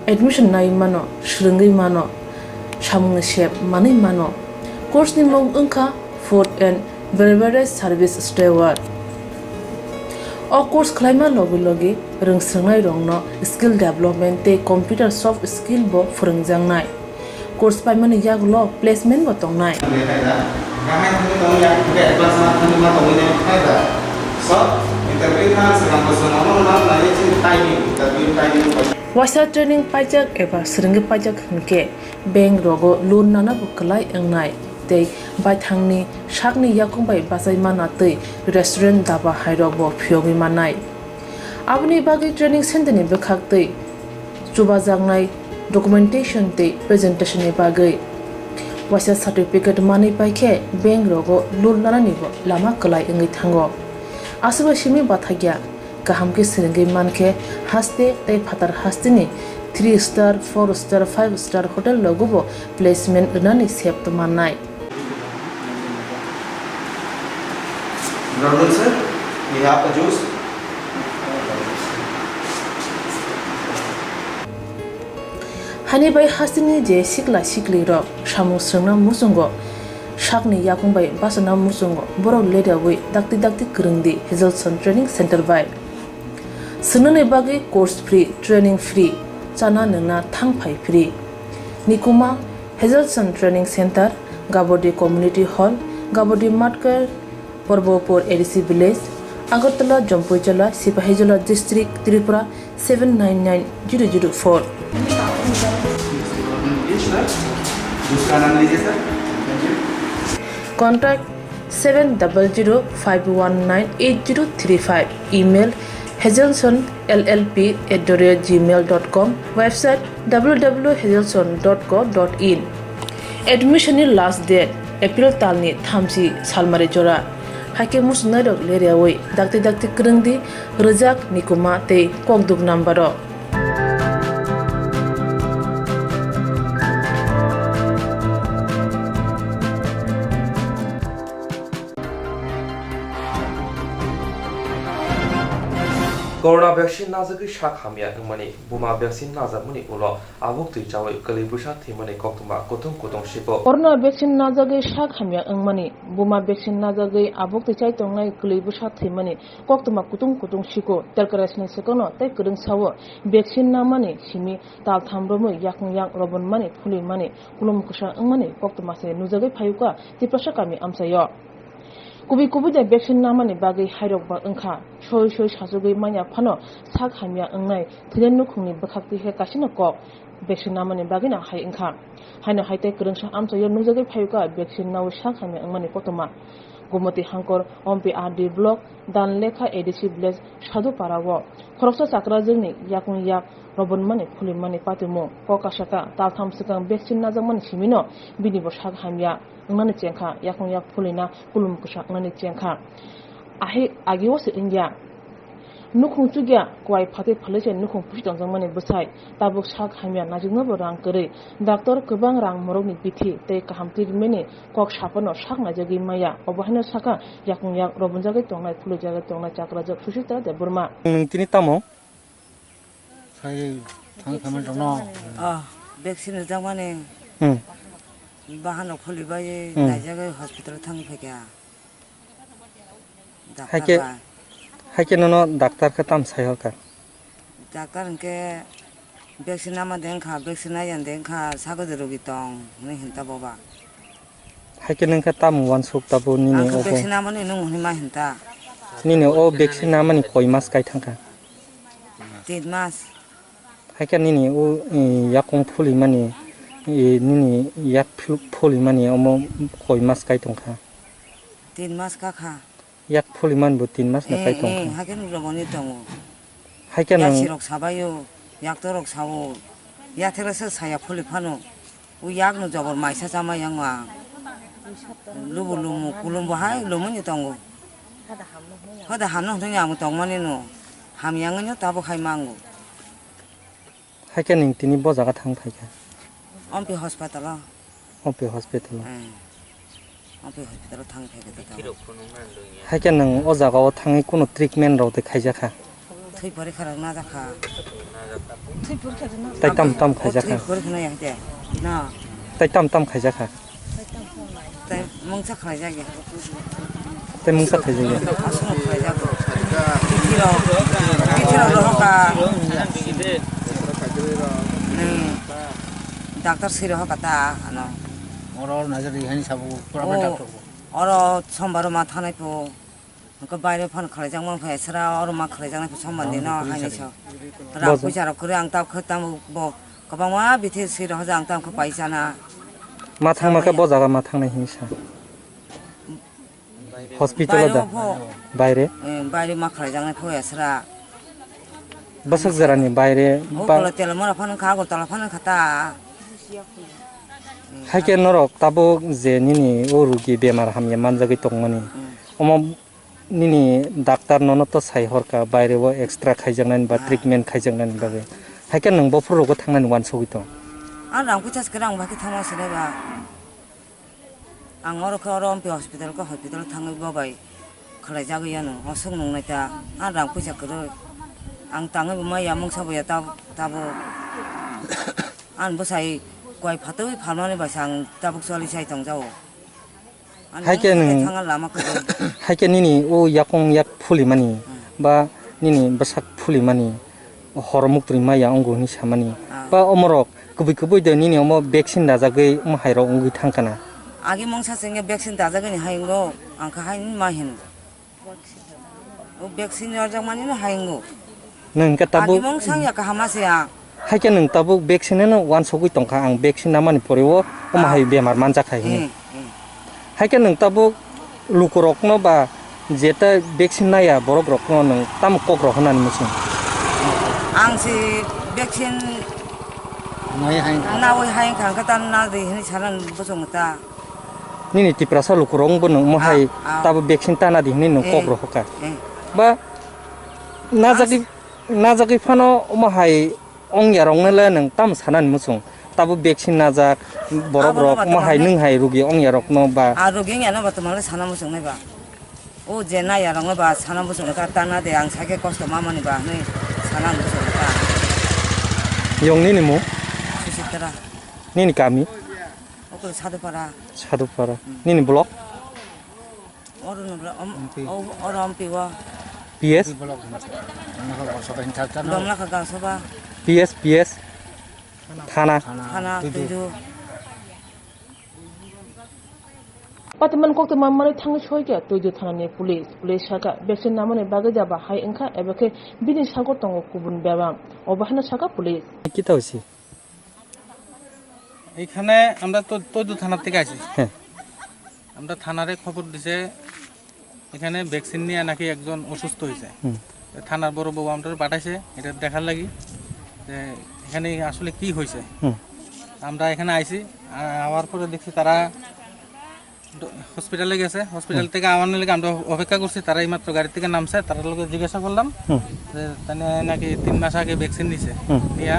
admission nai mano, swrwngwi mano, samungni sep manwi mano. Course ni mung wngkha Food and Beverage Service Steward. O course khlaima logi logi rwngswrwngnairokno skill development tei computer soft skill bo phwrwngjaknai. Course paimani yagulo placement bo tongnai. Waisa training paijak eba swrwngwi paijak hwnkhe bank rogo loan nana bo kwlai wngnai tei baithangni sakni yakung bai bachai mana tei restaurant daba hairok bo phiyogwi mannai. Aboni bagwi training center ni bwkhak tei chubajaknai documentation tei presentation ni bagwi waisa certificate manwi paikhe bank rogo loan nanani bo lama kwlai wngwi thango. Aswk bai simi bathakya. Kaham khe swrwngwi mankhe, haste tei phatar hasteni three star, four star, five star hotel rogobo placement rwnani sep mannai. Brother sir, we have a juice. Hani bai hasteni je sikla siklirok samung swrwngna muchungo, sakni yakung bai bachana muchungo, borok leraui dakti dakti kwrwng di Hazelson Training Center bai. Swngnani bagwi course free, training free, chana nwngna thang phai free. Nikuma, Hazelson Training Center, Gabodi Community Hall, Gabodi Matkar, Porbopur A D C Village, Agartala, Jampuijala, Sipahijola District, Tripura, seven nine nine zero zero four. Contact seven double zero five one nine eight zero three five. Email hazelson L L P at the rate gmail dot com. Website W W W hazelson dot co dot in. Admission ni last date April talni thamchi salmari jora. Haikhe muchungnairok leriaui dakti dakti kwrwng di, rwjak, nikuma tei kokduk number o. Corona vaccine najagwi sak hamya wngmani, buma vaccine najakmani ulo abuk twi chawi kwlwi bwsa thwimani koktwma kutung kutung siko. Corona vaccine najagwi sak hamya wngmani, buma vaccine najagwi abuk twi chai tongnai kwlwi bwsa thwimani koktwma kutung kutung siko. Telkaraisni swkangno tei kwrwngsao vaccine namani simi taltham romwi yakung yak robonmani, phulwimani, kulum kwsa wngmani koktwma se nujagwi phaiwkha Tiprasa kami amchaio. Kubui kubui de vaccine namani bagwi hairok ba wngkha. Soi soi sachugwi manya phano sak hamya wngnai thwinai nukhungni bwkhak twi khe kaisano kok. Vaccine namani bagwino hai wngkha. Haino hai tei kwrwngsa amchaio nukjagwi phaikha vaccine naui sak hamya wngmani koktwma. Gomoti Hangkor, Ompi R D block, Danlekha A D C village, Sadhupara o khoroksa chakrajwkni yakung yak robonmani phulimani patimung kok kasaka taltham swkang vaccine najakmani simino bini bo sak hamya wngnani chengkha, yakung yak phulina kulum kwsa wngnani chengkha. Ahi agio se wngya. Nukhung chukya kwai phatwi phalwi se nukhung pusi tongjakmani bwsai tabuk sak hamya najwknobo rang kwrwi. Doctor kwbang rang morokni bithi tei kaham treatmentni kok saphano sak naijagwi maya. Obo haino sakha yakung yak robonjagwi tongnai, phulijagwi tongnai chakrajak Suchitra Debbarma. Nwng tini tamo? Sai thang khamani rokno. Ah, vaccine rijakmani. Hmm. Bahanrok phulibaiwi Hmm. Naijagwi hospital thangwi phaikha. Haikhe, Doctor bai. Haikhe nono doctor khe tam sai horkha? Doctor hinkhe vaccine nama de wngkha, vaccine naiya de wngkha, sagodi rogi tong hinwi hinta boba. Haikhe nwng khe tamo uansuk tabuk nini Ang khe obo? Vaccine namani nwng hwnwi ma hinta. Nini o vaccine namani koi mas kai thangkha? Tin mas. Haikhe nini o, eh, yakung phulimani, eh, nini yak phlu-, phulimani omo koi mas kai tongkha? Tin mas kakha. Yak phuliman bo tin mas na Eh, kai tongkha. Eh, haikhe nuk romoni tongo. Haikhe nang Yasi rok sabaio, yakto rok sao. Yathela se saya phuli phano. O yak no jobor maisa chama yang ang. Lubu lumu, kulumbo hai lumuni tongo. Hoda hamno hwnwi ang tongmani no. Ham yang no tabo khai mango. Haikhe nwng tini bo jaga thang phaikha? Ompi hospital o. Ompi hospital o. Eh. Ompi hospital o thang phaikha tata. Haikhe nwng o jaga o thangwi kuno treatment rok de khaijakha? Thwi porikha rok najakha. Tei tam tam khaijakha? Thwi porikha na ya de. Na. Tei tam tam khaijakha? Tei mungsa khlaijak ya. Tei mungsa khlaijak ya. Aswk khlaijak. Bithi rok, bithi rok rohor ka. Nini doctor swi rohor ka ta ano. Oro naijak ri hani sabu pura Oh, doctor bo. Oro sombar ma thanai pho. Hwnkhe baire phano khlaijakma wngkha, esra oro ma khlaijaknai khe sombandi no haini so. Rang puisa rok kwrwi ang tabuk khe tamo bo kwbangma bithi swi rohorjak ang tamo khe paisana. Ma thangma khe bo jaga ma thangnai hinwi sa. Hospital o da? Baire pho. Baire? Eh, baire ma khlaijaknai pho esra. Bwswk jerani baire O ba- Kolo Telamura phano wngkha, Agartala phano wngkha ta. Haikhe norok tabuk je nini o rugi bemar hamya manjagwi tongmani. Hmm. Omo Nini doctor nono to sai horka, baire o extra khaijaknani ba Ah. treatment khaijaknani bagwi. Haikhe nwng bophuru rogo thangnani uansugwi tong? Ang rang puisa se kwrwi ang bai khe thangma se nai ba. Ang oro khe oro Ompi hospital khe hospital thangwi bo bai khlai jagwi ano. Aswk nung nai ta. Ang rang puisa kwrwi. Ang tangwi bo maya mungsa bo ya tab-, tabuk. Ang bwsai koi phatwi phalmani bai se ang tabuk choli sai tong jao. Haikhe nwng, haikhe nini o yakung yak phulimani ba nini bwsak phulimani hor muktwi maya wngo hwnwi samani ba omorok kubui kubui de nini omo vaccine dajagwi omo hairok wngwi thangkana. Agi mungsa chwngya vaccine dajagwi ni hai wngo, ang kha hai ma hino. O vaccine rwjakmani no hai wngo. Nwng khe tabuk Agi mung sangya kaham ma se ang. Haikhe nwng tabuk vaccine no uansugwi tongkha, ang vaccine namani pore o omo hai bemar manjak hai hwnwi. Hmm, hmm. Haikhe nwng tabuk lukurokno ba jeta vaccine naya borokrokno nwng tamo kok rw hwnani muchung? Ang se vaccine nawi hai wngkha, hwnkhe tamo na di hwnwi sana muchung ta. Nini Tiprasa lukurok wngbo nwng mohai Ah, ah. Tabo vaccine tana di hwnwi nwng Eh, kok rohorkha. Eh. Ba najagwi, najagwi phano omo hai ongya rokno le nwng tamo sanani muchung. Tabo vaccine najak borok Abo rok no omo hai bathang nwng hai rugi ongya rokno ba. Ah, rugi ongya no ba tongmani sana muchung nai ba. O je naya rokno ba sana muchung ka tana de ang sakhe kosto mamani ba hwnwi sana muchung ka. Yong nini mung? Susitra. Nini kami? Okul Sadupara. Sadupara. Hmm. Nini block? Oro nubra, om, Ompi. O, oro Ompi o. P S? Ompi block. Domlakha Gangsabha. P S, P S. Thana. Thana, Tuidu. Tuidu. Patiman koktwma manwi thangwi soikha Tuidu thanani police. Police sakha, vaccine namani bagwi da ba hai wngkha, eba khe bini sagor tongo kubun bebak. Obo haino sakha police. Kita usi. এখানে আমরা তো তৈদু থানার থেকে আছি। হ্যাঁ। আমরা থানারে খবর দিছে, এখানে ভ্যাকসিন নিয়ে নাকি একজন অসুস্থ হয়েছে। হুম। তো থানার বড় বাবু আমরা পাঠাইছে এটা দেখার লাগি যে এখানে আসলে কি হয়েছে। হুম। আমরা এখানে আইছি, আ-, আওয়ার পরে দেখছি তারা ড-, হসপিটালে গেছে। হসপিটাল হুম। থেকে আওয়ার লাগি আমরা অপেক্ষা করছি, তারা এইমাত্র গাড়ি থেকে নামছে। তার লগে জিজ্ঞাসা করলাম হুম। যে তানে নাকি তিন মাস আগে ভ্যাকসিন নিছে। হুম। নিয়া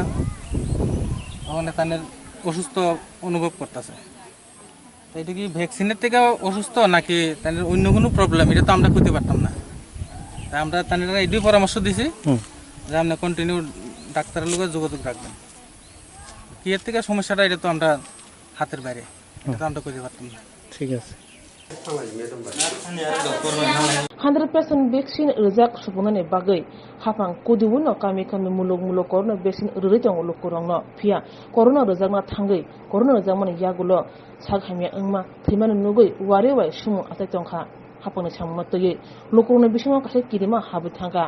ওখানে তানে অসুস্থ অনুভব করতেছে। তো এটা কি ভ্যাকসিনের থেকে অসুস্থ নাকি তাদের অন্য কোনো প্রবলেম, এটা তো আমরা কইতে পারতাম না। তা আমরা তাদের এটাই পরামর্শ দিছি হুম। যে আপনি কন্টিনিউ ডাক্তারের লগে যোগাযোগ রাখবেন। কি এর থেকে সমস্যাটা, এটা তো আমরা হাতের বাইরে, এটা তো আমরা কইতে পারতাম না। ঠিক আছে। Hundred percent vaccine rwjak supunani bagwi haphang kudibuino kami kami muluk muluk corona vaccine rwrwi tongo lukurokno. Phiya corona rwjakna thangwi corona rwjakmani yagulo sak hamya wngma thwimani nugwi wari wai sumung achai tongkha. Haphangni samungno twiwi lukurokni bisingo kaisa kirima habwi thangkha.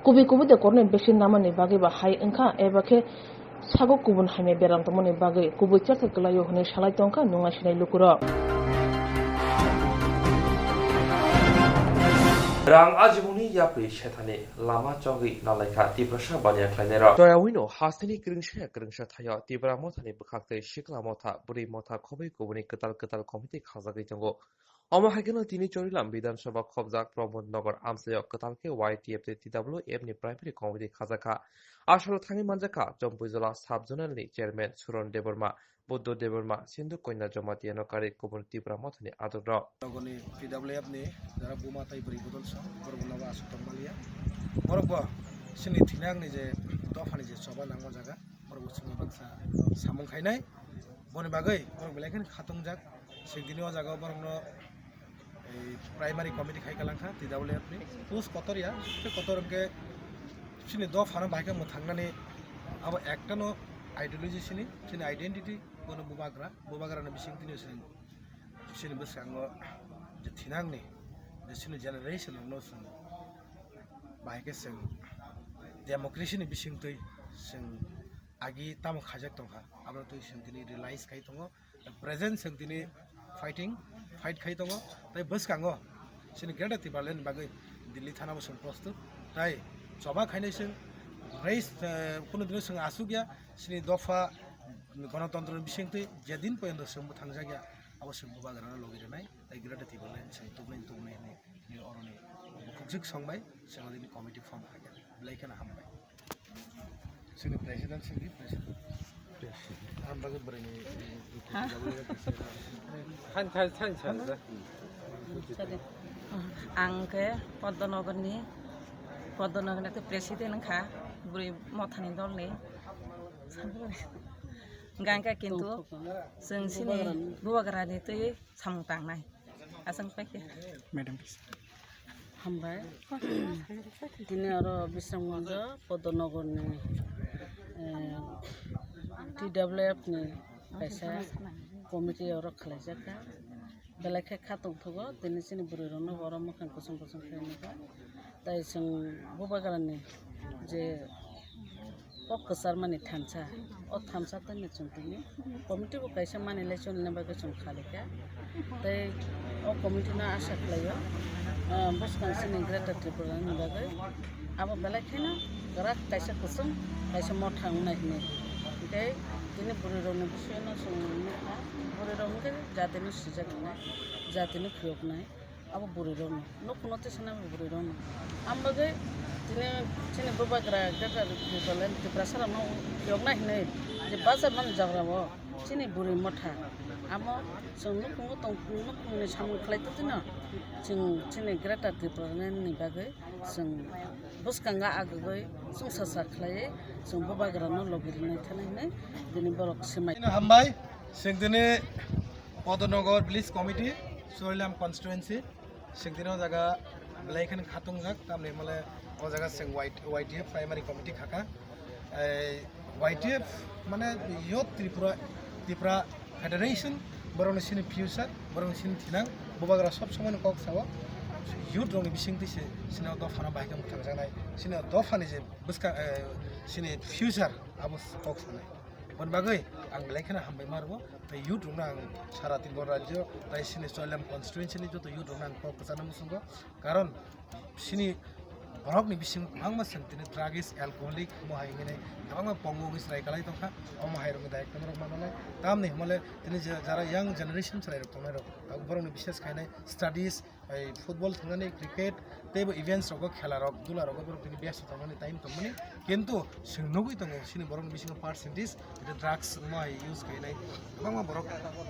Kubui kubui de corona vaccine namani bagwi ba hai wngkha, eba khe sago kubun hamya beram tongmani bagwi kubui chersa kwlaio hwnwi salai tongkha nungna sinai lukurok. Rang ajimungni yapri sethani lama chongwi nalaikha Tiprasa baniya khlainairok. Toyawino hasteni kwrwngsa kwrwngsa thaio Tipra mothani bwkhaktwi Sikla motha, Bwrwi motha, Khobwi kubuni kwtal kwtal committee khajagwi tongo. Omo hai kheno tini Chorilam Bidhan Sabha khobjak Pramod Nagar amchaio kwtal khe Y T F tei T W F ni primary committee khajakha. Asolo thangwi manjakha Chompuijala sub zonal ni chairman Suron Debbarma, Buddho Debbarma, Sindhu Konya Jamatia no karwi kubun Tipra mothani adongrok. Nogoni T W F ni jara buma tai bwrwi bodol song, borok bo nogo aswk tong maliya. Borok bo chini thinangni je dophani je choba nangma jaga, borok bo chini baksa samung khainai. Boni bagwi borok belai kheno khatungjak. Singdini o jaga o borokno ei primary committee khai kalangkha T W F ni. Post kotor ya, khe kotor hwnkhe chini dophano bahai khe mwthangnani abo ektano ideology chini, chini identity, bono bubagra, bubagrani bising tini chwng chini bwskango je thinangni je chini generation rokno chwng bahai khe chwng democracy ni bisingtwi chwng agi tamo khaijak tongkha, abono twi chwng tini realize khai tongo. Present chwng tini fighting, fight khai tongo. Tai bwskango chini Greater Tipraland ni bagwi Delhi thana bo chwng prostut. Tai choba khainai chwng raise, eh, kunu dino chwng asuk ya, chini dopha gonotontro ni bisingtwi jedin poyonto chwng bwthangjak ya, abo chwng bubagrano logi rwnai. Tai Greater Tipraland chwng tubunai tubunai hinwi oroni bukhukjwk songbai chwng odini committee form khaikha. Belai kheno hambai. Sini president, sini president. Ang bagwi bwrwini, Than, than, than, than, than. Ang khe Poddonogarni, Poddonogarni khe president wngkha, bwrwi mothani dolni. Hingkha kintu chwng chini bubagrani twi samung tangnai. Aswk paikhe. Madam, please. Hambai. Tini oro Bisramganjo Podonogorni, eh, T W F ni kaisa committee oro khlaijak kha. Belai khe kha tongthogo, tini chini bwrwi rokno oro mwkhang kusung kusung khe nukha. Tai chwng bubagrani je kok kwcharmani thansa, o thansa tani chwng tini committee bo kaisa manwi lai chonina bagwi chwng khalikha. Tei o committee no asa khlaio, ah, bwskang chini Greater Tripura ni bagwi abo belai kheno kwrak kaisa kwchwng, kaisa motha wngnai hinwi. Tei tini bwrwi rokni bisingno chwng nukha, bwrwi rok hwnkhe jatino swijak wngnai, jatino phiyoknai. Abo bwrwi rokno, nukhungno tisana abo bwrwi rokno. Ang bagwi tini chini bubagra Greater Tipraland, Tiprasa rokno phiyokna hinwi je bacha mani jagra o chini bwrwi motha. Amo chwng nukhungo tong, nukhungni samung khlai tongtino chwng chini Greater Tipraland ni bagwi chwng bwskango agugwi chwngsacha khlaiwi chwng bubagrano logi rwna thani hinwi tini borok swmai. Hambai, chwng tini Podonogor Village Committee, Chorilam Constituency, chwng tini o jaga belai kheno khatungjak, tamni hwnmale o jaga chwng Y T, Y T F Primary Committee khakha. Ei, Y T F mane Youth Tripura, Tripura Federation, borokni chini future, borokni chini thinang, bubagra sob somoino kok sao, youth rokni bisingtwi se chini o dophano bahai khe mwthangjaknai, chini o dophani je bwskang, eh, chini future abo kok sanai. Aboni bagwi ang belai kheno hambai ma rwo. Tei youth rokno ang sara Tripura rajyo, tei chini Choilam constituency ni joto youth rokno ang kok kwchangno muchungo. Karon chini borokni bisingo kwbangma chwng tini drugs, alcoholic, omo hai hinwi kwbangma pongo wngwi chwrai kalai tongkha. Omo hai rokni daitwno norok mananai. Tamni hwnmale tini je jara young generation chwrai rok tongnai rok, borokni bises khainai studies, ei football thwngnani, cricket, teibo events rogo, khela rok, dula rogo borok tini best tongmani, time tongmani, kintu chwng nugwi tongo chini borokni bisingo percentage tei drugs omo hai use khainai kwbangma borok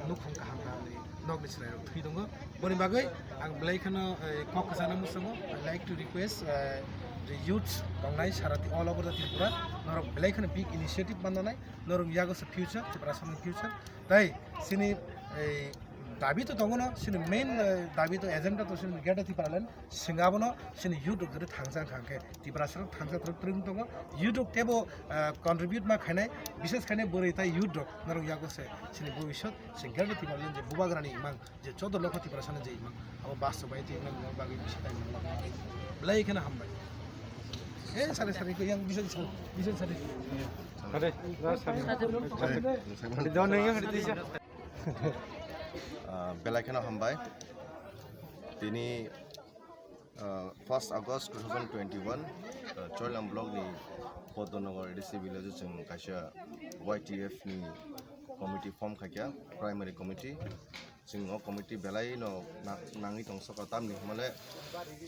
nukhung kaham kaham ni nokni chwrai rok thwi tongo. Boni bagwi ang belai kheno, eh, kok kwchangno muchungo. I like to request, eh, the youth tongnai sara all over the Tripura, norok belai kheno big initiative mananai, norok yago se future, Tiprasani future. Tai chini, eh, dabi to tongo no, chini main, eh, dabi to agenda to chini Greater Tipraland, sing abono chini youth rok jodi thangsa wngkha hwnkhe Tiprasa rok thangsa twrwk twrwk wng tongo. Youth rok teibo, eh, contribute ma khainai, bises khainai bwrwi tai youth rok norok yago se chini bhobishyot se Greater Tipraland je bubagrani imang je chwdw lokho Tiprasani je imang abo bastobayan twi imang bagwi bisi time nangma belai kheno hambai. Eh, sari sari ko yang bisa bisa bisa sari. Hadi, na sari. Hadi, don nang hadi tisa. Ah, belai kheno hambai. Tini, ah, first August two thousand twenty-one, ah, Choilam block ni Podonogor A D C village o chwng kaisa Y T F ni committee form khaikha, primary committee. Chwng o committee belai no na-, nangwi tong sokha, tamni hwnmale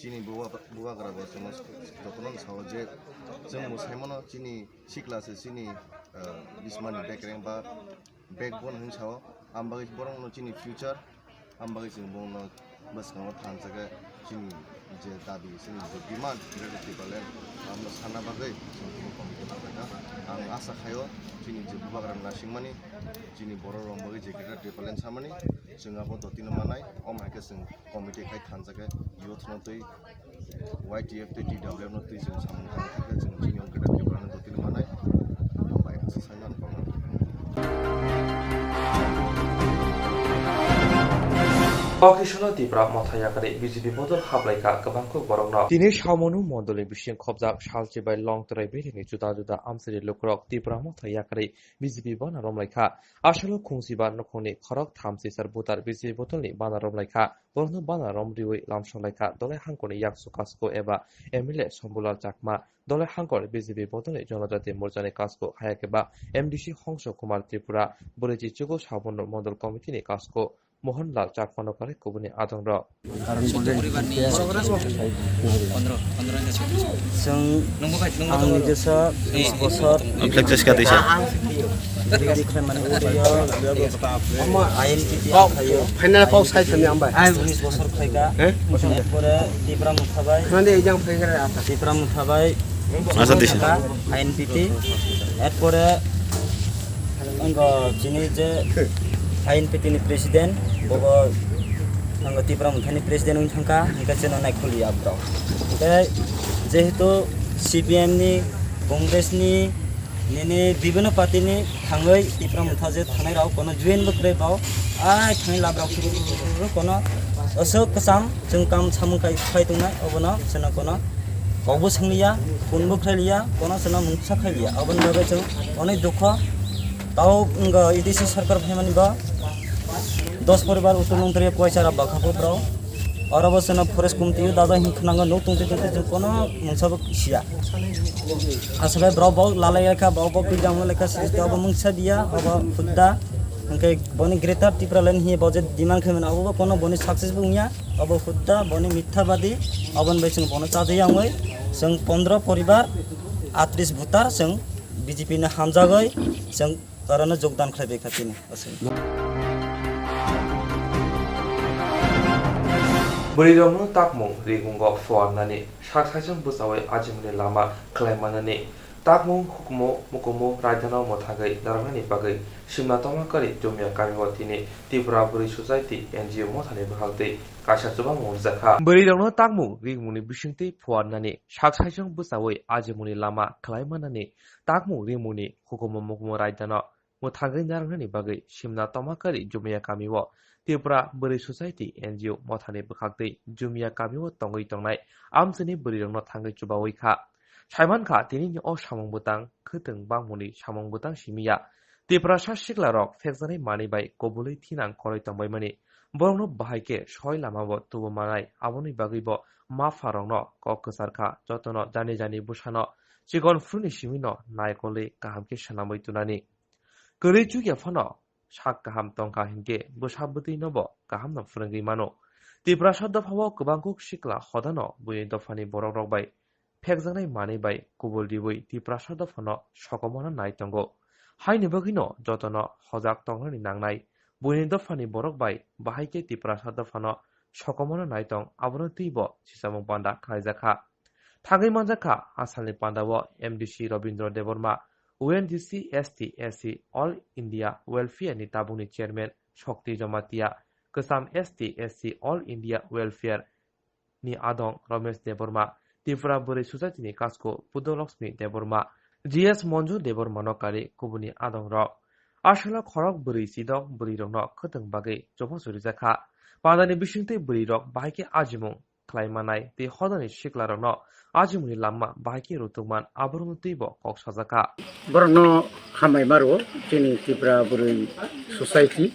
chini buba-, bubagra bo chwngno jotono sao je chwng bo saimano chini sikla se chini, ah, bismani bekreng ba backbone hwn sao, am bagwi borokno chini future, am bagwi chwng bono bwskango thansa khe chini je dabi, chini je demand, Greater Tipraland, amno sanna bagwi chwng tini committee khaikha. Ang asa khaio chini je bubagra nasingmani, chini borok rok bagwi je Greater Tipraland samani, chwng abo dotino manai, omo hai khe chwng committee khai thansa khe youth no twi Y T F tei T W F no twi chwng samung tangkha khe chwng chini ongkhe da Tripura no dotino manai. Hambai, aswk saimano kok. Kokisano Tipra Motha yakarwi B J P bodol haplaikha kwbangkuk borokno. Tini Samonu mondolni bising khobjak salchi bai Longtrai biringni juda juda amchaini lukurok Tipra Motha yakarwi B J P bana romlaikha. Aswkno khungchiba nukhungni khorok thamchi sar butar B J P bodolni bana romlaikha. Borokno bana rom riwi lamsok laikha Dolai Hangkoni yaksu kasko eba M L A Sombulal Chakma, Dolai Hangkor B J P bodolni Jonojati Morchani kasko hayakeba M D C Hongso Kumar Tripura, bwrwi chichugo Sabono Mondol Committee ni kasko Mohan Lal Chakma no kare kubuni adong rok. Chwng ang nijesa tris bosor. Bidi khlaimani uriyo I N P T khlaio. Final kok sai thani ambai. Unis bosor khlaika. Erpore Tipra Motha bai. Khna de ejang phai kare ata. Tipra Motha bai. Asa disi. I N P T. Erpore wngkha chini je I N P T ni president, bobo wngkha Tipra Motha ni president wng thangkha, hingke cheno naikholi abrok. Hingke jehetu C P M ni, Congress ni, nini bibhinno party ni thangwi Tipra Motha je thangnai rok kono join bo kwrwi bao, ai thangwi labra kono aswk kwcham chwng kam samung kai phai tongnai, obono chwngno kono kokbo swngliya, phone bo khlailiya, kono chwngno mungsa khailiya, oboni bagwi chwng onek dukho. Tao wngkha A D C sarkar phaimani ba dos poribar Uttor Longtrai Koichara bakha pho borok. Oro bo chwngno forest committee o dada hin khwnango, nuk tungtwi tungtwi chwng kono mungsa bo siya. Aswk bai borok bo lalai lekha, borok bo pijamo lekha, srishti obo mungsa biya, obo hudda. Hwnkhe boni Greater Tipraland hiye bo je demand khaimani, obo bo kono boni success bo wngya, obo hudda, boni mithabadi, oboni bai chwng bono chajai wngwi chwng pondro poribar, atris voter chwng B J P no hamjagwi chwng Orono jogdan khlai bai kha tini. Bwrwirokno takmung rigungo phuarnani, sak saichung bwchaui ajimungni lama khlai manani, takmung hukumu mukumu raidano mwthangwi narwknani bagwi Simna Tomakari Jumia kamio tini Tripura Bwrwi Society N G O mothani bwkhaktwi kaisa chubamung rijak kha. Bwrwirokno takmung rigmungni bisingtwi phuarnani, sak saichung bwchaui ajimungni lama khlai manani, takmung rimungni hukumu mukumu raidano mwthangwi narwknani bagwi Simna Tomakari Jumia kamio Tripura Bwrwi Society N G O mothani bwkhaktwi Jumia kamio tongwi tongnai amchaini bwrwirokno thangwi chubaui kha. Saimankha, tinini o samung bwtang khwtwng bangmungni samung bwtang simi ya. Tiprasa siklarok phekjaknai manwi bai kubulwi thinang koroi tongbaimani. Borokno bahai khe soi lamabo tubu manai, aboni bagwibo mapharokno kok kwchar kha, jotono jani jani bwsano chikon phuruni simino naikolwi kaham khe swnamwi tunani. Kwrwi chukya phano sak kaham tongkha hinkhe bwsa bwtwinobo kahamno phwrwngwi mano. Tiprasa dophao kwbangkuk sikla hodano buini dophani borokrok bai phekjaknai manwi bai kubul riwi Tiprasa dophano sokomorna nai tongo. Haini bagwino jotono hojak tongnani nangnai. Buini dophani borok bai bahai khe Tiprasa dophano sokomorna nai tong, abono twibo sisamung panda khlaijakha. Thangwi manjakha asalni pandao M D C Robindra Debbarma, O N G C S T S C All India Welfare ni tabukni chairman Shakti Jamatia, kwcham S T S C All India Welfare ni adong Ramesh Debbarma, Tripura Bwrwi Society ni kasko Pudolakshmi Debbarma, G S Monju Debbarma no kari kubuni adong rok. Asalo khorok bwrwi chidok bwrwi rokno khwtwng bagwi chubachu rijak kha. Pandani bisingtwi bwrwi rok bahai khe ajimung khlai manai tei hodani sikla rokno ajimungni lama bahai khe rwtwk man aborokno twibo kok sajak kha. Borokno hambai ma rwo chini Tripura Bwrwi Society,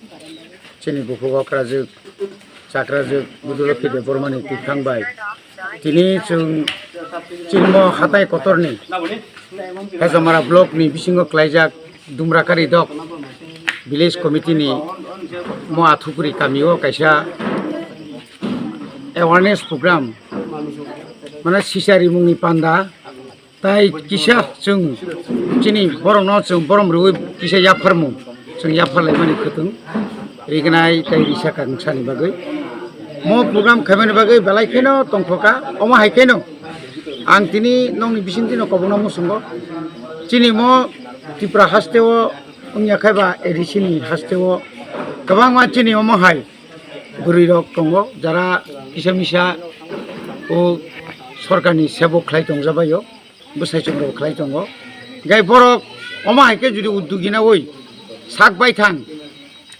chini bukhuk okrajwk, chakrajwk Budulokhi Debbarmani twiphang bai. Tini chwng chini mo hatai kotorni Hezamara block ni bisingo klaijak Dumrakari dok village committee ni mo Athukuri kamio kaisa awareness program, mane sisa rimungni panda. Tai kisa chwng chini borokno chwng borom rwui kisa yapharmung chwng yapharlaimani khwtwng rignai tai risa kangsa ni bagwi. Mo program khaimani bagwi belai kheno tongkhoka, omo hai kheno ang tini nokni bisingtwi no kobokno muchungo. Chini mo Tripura hasteo wngya khai ba A D C ni hasteo kwbangma chini omo hai bwrwi rok tongo, jara kisa misa o sorkarni sebok khlai tongjabaio. Bwsai chwng rok khlai tongo. Gai borok omo hai khe jodi uddogina oi sak bai thang,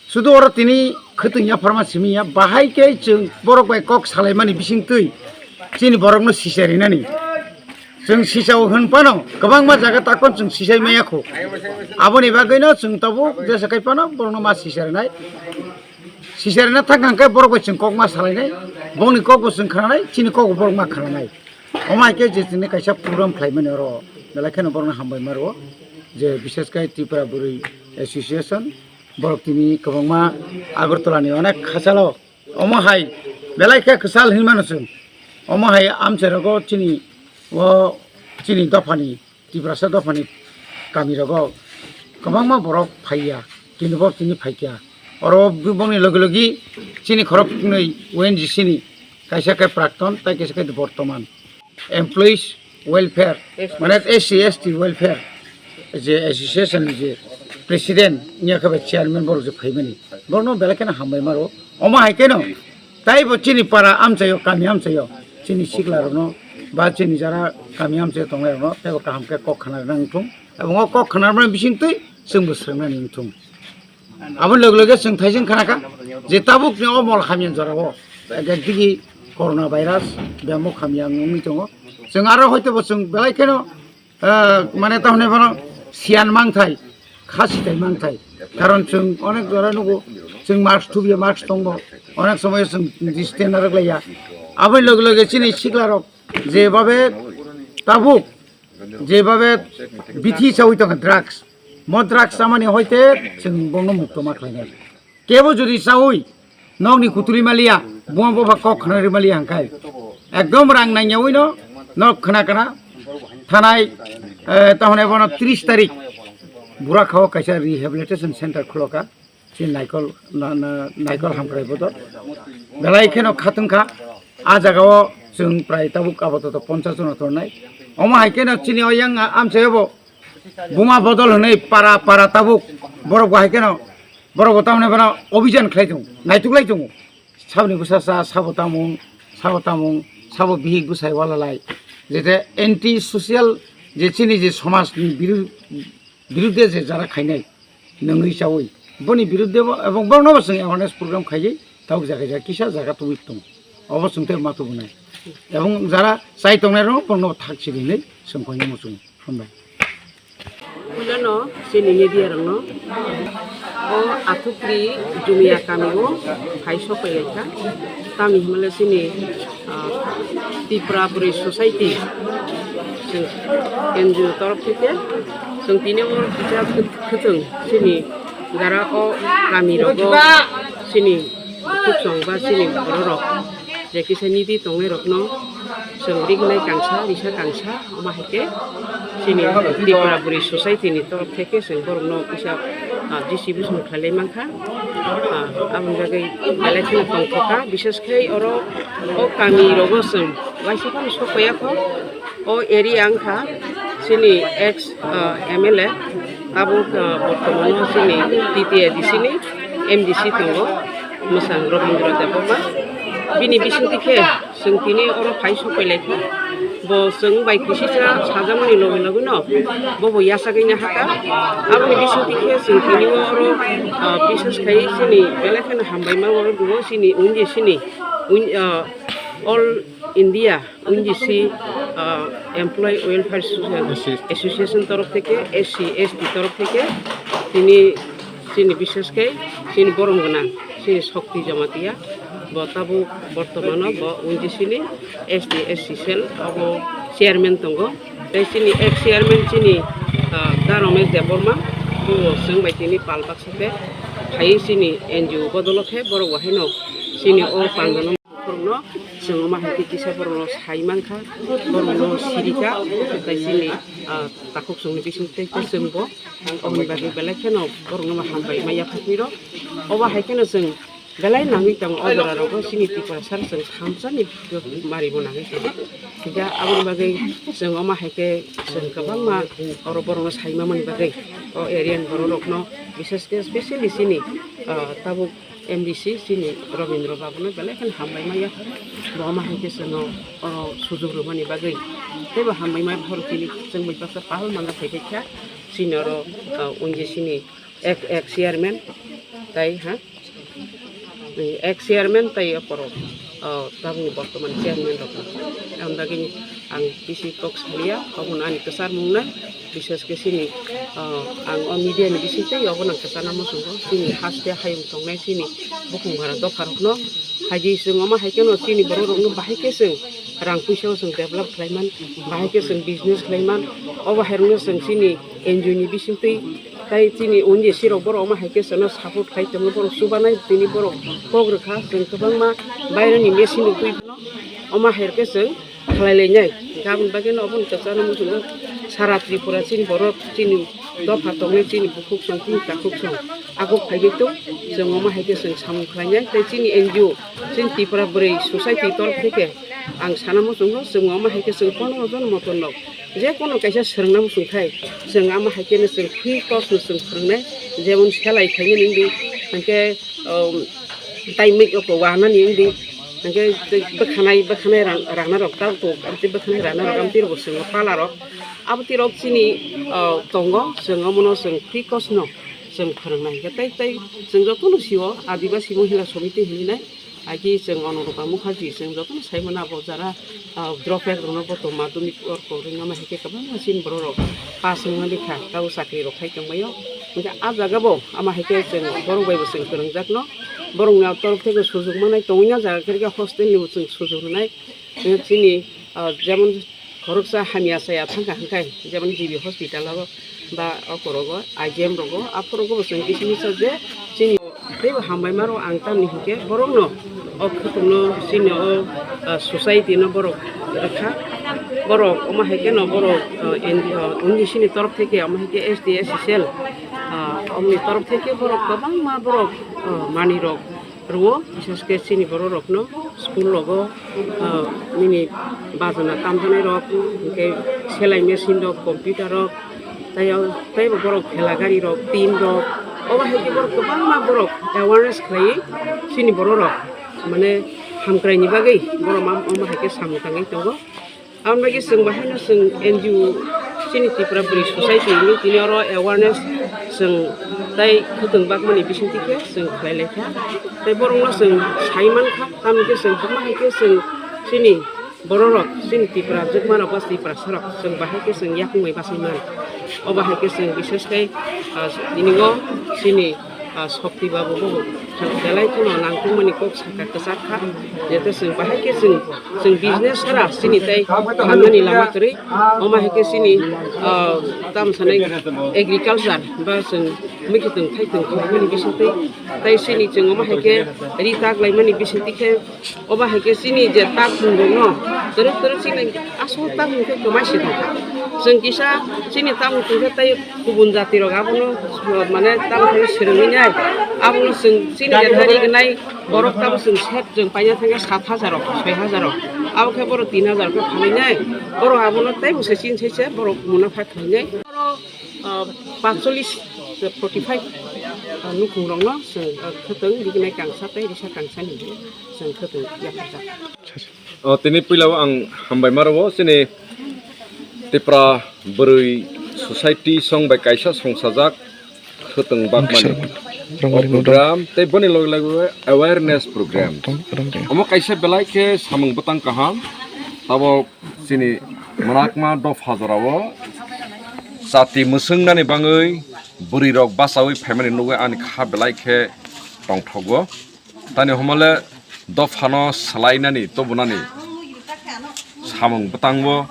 sudu oro tini khwtwng yapharma simi ya, bahai khe chwng borok bai kok salaimani bisingtwi chini borokno sisa rinani. Chwng sisa o hwn phano kwbangma jaga takon chwng sisai maya kho. Aboni bagwino chwng tabuk jesa kai phano borokno ma sisa rinai. Sisa rina thang thang khe borok bai chwng kok ma salainai. Bongni kok bo chwng khananai, chini kok bo borok ma khananai. Omo hai khe je tini kaisa program khlaimani oro belai kheno borokno hambai ma rwo, je bishes khai Tripura Bwrwi Association, borok tini kwbangma Agartala ni onek khachalo omo hai belai khe kwchal hinmano chwng. Omo hai amchai rogo chini o chini dophani Tiprasa dophani kami rogo kwbangma borok phaiya, kintu bo tini phaikya. Oro bongni logi logi chini khorok nwi O N G C ni kaisa khe prakton tai kaisa khe bortoman employees welfare, mane S C S T welfare je association ni je president wngya khe bai chairman borok je phaimani, borokno belai kheno hambai maro. Omo hai kheno taibo chini para amchaio, kami amchaio, chini sikla rokno ba chini jara kami amchaio tongnai rokno taibo kaham khe kok khna rwna wngthung, ebong o kok khna rwmani bisingtwi chwngbo swrwngnani wngthung. Aboni loge loge chwng thaising khna kha je tabukni o mol hamya jorao ekdagi corona virus bemuk hamya wngwi tongo. Chwng aro hoitobo chwng belai kheno, ah, mane tamni bono siyan mangthai, khasi tai mangthai. Karon chwng onek jora nugo, chwng mask thubiya, mask tongo, onek somoyo chwng distance narwk laiya. Aboni loge loge chini sikla rok jebabe tabuk, jebabe bithi chawi tongo drugs, mo drugs chamani hoite chwng bono mukto ma khlainai. Kebo jodi chawi nokni kutuli maliya, buma bopha kok khna ri maliya hangkai ekdom rang nangyawi no nok khna khna thanai, eh, tahone bono tris tarik Burakhao kaisa rehabilitation center khuloka, si Naikol, na, na, Naikol Hamkrai bodol. Belai kheno khatungkha, a jagao chwng prai tabuk apatot ponchash jona tongnai. Omo hai kheno chini o yang amchaio bo buma bodol hwnwi para para tabuk borok bo hai kheno, borok bo tamni bono obijan khlai tongo, naituk lai tongo. Saboni bwsa sa, sabo tamung, sabo tamung, sabo bihik bwsai walalai. Jete anti social je chini je somajni biru-, birudde je jara khainai, nungwi chawi. Boni birudde bo, ebong borokno bo chwng awareness program khaiwi, tabuk jaga jaga kisa jaga tubui tongo. Obo chwng tei ma tubunai. Ebong jara chai tongnai rok, borokno bo thak siri hinwi chwng khainai muchungo. Hambai. Puilano chini media rokno o Athukri Jumia kamio phai sopai laikha. Tamni hwnle chini, ah, Tripura Bwrwi Society, chwng N G O torof theke chwng tini o kisa khwtwng chini jara o kami rogo chini bukhuk chwng ba chini bororok je kisa nidi tongnai rokno chwng rignai kangsa risa kangsa, omo hai khe chini Tripura Bwrwi Society ni torof theke chwng borokno kisa, ah, J C B song khlailai mankha. Ah, aboni bagwi belai kheno tongthokha, bishes khe oro o kami rogo chwng waisa phano sok paiya kho. O area wngkha chini ex, ah, M L A, abo, ah, bortomano chini T T A D C ni M D C tongo, Mwsang Robindra Debbarma. Bini bisingtwi khe chwng tini oro phai sopai laikha. Bo chwng bai kisisa sajakmani logi logi no bo bo yachagwi nahakha. Aboni bisingtwi khe chwng tini o oro, ah, bises khai chini belai kheno hambai ma oro duo chini unji chini un-, ah, all India N G C, ah, Employee Welfare Association, Association torof theke, S C, S T torof theke, tini chini bishes khe chini borom gwnang, chini Shakti Jamatia, bo tabuk bortomano bo N G C ni S T S C cell abo chairman tongo. Tei chini ex chairman chini, ah, Da Ramesh Debbarma, bo chwng bai tini pal baksa khe phai chini N G O bodolo khe borok bo haino chini o pandano. Borokno chwng omo hai khe kisa borokno sai mankha, borokno sirika, tei chini, ah, takhuk chwngni bising tei khe chwngbo oboni bagwi belai kheno borokno hambai ma yapharwi rw. Obo hai kheno chwng belai nangwi tongo o jora rogo chini Tiprasa chwng thamsani maribo nangwi tongo. Hinkhe aboni bagwi chwng omo hai khe chwng kwbangma oro borokno sai mamani bagwi o area ni borok rokno, bishes khe specially chini, ah, tabuk M D C chini Robindra Babu no belai kheno hambai maya. Bo ma hai khe chwngno oro sujuk rwmani bagwi. Tei bo hambai maya phoro chini chwng bai baksa pahal manda phai kha chini oro, ah, N G C ni ek, ek chairman tai ha, ek chairman tai okorok, ah, tabuk bortoman chairman rok. Ang bagwi ang bisi kok salia, obono ani kwchar mung nai. Bishes khe chini, ah, ang o media ni bising tei obo nang kwchana muchungo chini haste hayung tongnai chini bukhung bara dopha rokno. Haidi chwng omo hai kheno chini borok rokno bahai khe chwng rang puisa o chwng develop khlai man, bahai khe chwng business khlai man. Obo hai rokno chwng chini N G O ni bising twi tai chini N G O rok borok omo hai khe chwngno support khlai tongo, borok chubanai tini borok kok rwkha chwng kwbangma baireni machine rok twi phano omo hai khe chwng khlai lainai. Hingkhe aboni bagwi no obono kwcharo muchungo sara Tripura chini borok chini dopha tongnai chini bukhuk song chini takhuk song aguk phaiwi tong. Chwng omo hai khe chwng samung khlainai tei chini N G O chini Tripura Bwrwi Society torof theke ang sana muchungo chwng omo hai khe chwng pondro jon moton rok je kono kaisa swrwngna muchung khai chwng omo hai kheno chwng free course no chwng phwrwngnai, jemon selai khainani wngdi, hinkhe, um, tai mik oko wanani wngdi, hinkhe tei bwkhanai, bwkhanai rang-, rana rok ta tok, amtwi bwkhanai rana rok amtwi rok bo chwngno pala rok. Abo twi rok chini, ah, tongo, chwng omono chwng free course no chwng phwrwngnai. Hinkhe tei, tei chwng jotono sio Adibasi Mohila Samiti hinwi nai, agi chwng Anurupa Mukherjee, chwng jotono sai mano abo jara, ah, drop out rokno bo to madhyamik or kwrwngma hai khe kwbangma chini borok rok pass wngmani kha, tabuk chakri rok khai tongbaio. Hinkhe ah jaga bo ama hai khe chwng borok bai bo chwng kwrwngjak no. Borokni torof theke sujuk manai tongwi na jaga khe hostel ni bo chwng sujuk rwnai. Chini, ah, jemon khoroksa hamya chaya thangkha hwnkhai, jemon G B hospital o ba o korogo, I G M rogo, aphorogo bo chwng kisa misa je chini teibo hambai maro ang tamni hinkhe borokno o khutungno chini o, ah, society no borok rwkha. Borok omo hai kheno borok, ah, N G O, N G C ni torof theke omo hai khe S T S C cell, ah, omoni torof theke borok kwbangma borok, ah, manwi rok rwo, bises khe chini borok rokno school rogo, ah, nini bajana tamjanai rok, hinkhe selai machine rok, computer rok, tei o, tei bo borok thela gari rok, tin rok, obo hai khe borok kwbangma borok awareness khlaiwi chini borok rok mane hamkraini bagwi borok ma-, omo hai khe samung tangwi tongo. Aboni bagwi chwng bo haino chwng N G O chini Tripura Bwrwi Society hinwi tini oro awareness chwng tei khwtwng bakmani bisingtwi khe chwng khlai lai kha. Tei borokno chwng sai man kha, tamni khe chwng buma hai khe chwng chini Bororok chini Tipra jwkmarok ba Tiprasarok chwng bahai khe chwng yakung bai bachai man. O bahai khe chwng bishesh khe, ah, tini o chini, ah, Shakti Babu bo belai kheno nangkukmani kok sakha kwchak kha. Jete chwng bahai khe chwng, chwng business sara chini tei thangnani lama kwrwi. Omo hai khe chini, ah, tamo sanai agriculture ba chwng mikitwng thaitwng khlaimani bisingtwi tei chini chwng omo hai khe ri tak laimani bisingtwi khe Obo hai khe chini je tak thwng rokno, twrwk twrwk chini aswk tak thwng khe kwmai se thangkha. Chwng kisa chini tak thwng khe tei kubun jati rok abono, mane tak thwng swrwngwi nai. Abono chwng chini je tari gnai borok tamo chwng set chwng paina thangkhe sat hajar rok, soi hajar rok. Abo khe borok tin hajar khe phalwi nai. Borok abono tei bwsai chini sai se borok munapha khlai nai. Oro, ah, paanchchollish, forty five, ah, nukhung rokno chwng, ah, khwtwng rignai kangsa tei risa kangsa ni. Chwng khwtwng yapharjak. O, tini puila o ang hambai ma rwo chini Tipra Bwrwi Society song bai kaisa songsajak khwtwng bakmani. Rangmani o program tei boni loge loge awareness program. Omo kaisa belai khe samung bwtang kaham. Tabok chini mwnakma dopha jorao chati mwswngnani bangwi bwrwi rok bachaui phaimani nugwi ani kha belai khe tongthogo. Tani homole dophano swlainani tobonani samung bwtangbo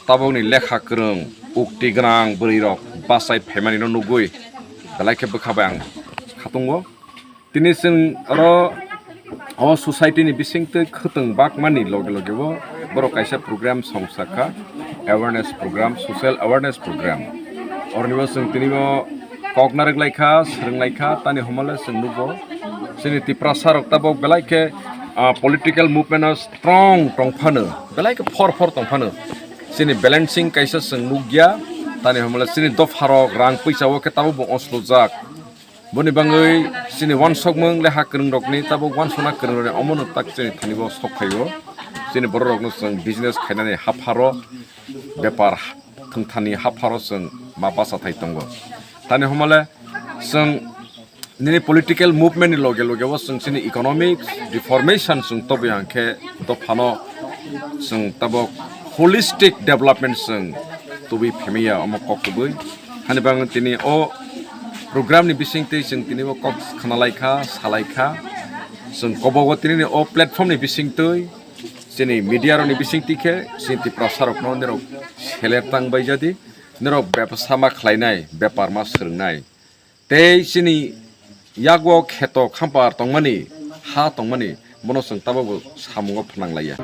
tabokni lekha kwrwng, ukti gwnang bwrwi rok bachai phaimani no nugwi belai khe bwkha bai ang khatungo. Tini chwng oro o society ni bisingtwi khwtwng bakmani loge loge bo borok kaisa program songsa kha, awareness program, social awareness program. Oroni bo chwng tini bo kok narwk lai kha, swrwng lai kha, tani homole chwng nugo. Chini Tiprasa rok tabok belai khe, ah, political movement o strong tong phano, belai khe phor phor tong phano. Chini balancing kaisa chwng nukya, tani homole chini dopha rok rang puisa o khe tabok bo oslojak. Boni bangwi chini wansokmung lekha kwrwng rokni tabok wansokna kwrwng rokni omono tak chini thani bo sok phaio. Chini borok rokno chwng business khainani hapharo bepar thwngthani hapharo chwng ma bacha thai tongo. Tani homole chwng nini political movement ni loge loge o chwng chini economic reformation chwng tobwi hwnkhe dophano chwng tabok holistic development chwng tubui phemiya omo kok kubui. Hani bang tini o program ni bisingtwi chwng tini o kok khna lai kha, sa lai kha. Chwng kobogo tini o platform ni bisingtwi chini media rok ni bisingtwi khe chini Tiprasa rok no nirok seler tang bai jadi nirok bebsa ma khlai nai, bepar ma swrwng nai. Tei chini yago kheto khampar tongmani, ha tongmani, bono chwng tabokbo samungo phnang laiya.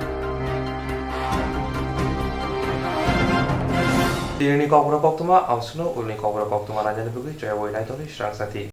Tinini kokborok koktwma, ang suno ulni kokborok koktwma nainani bagwi chayawoi naitokni srang sati.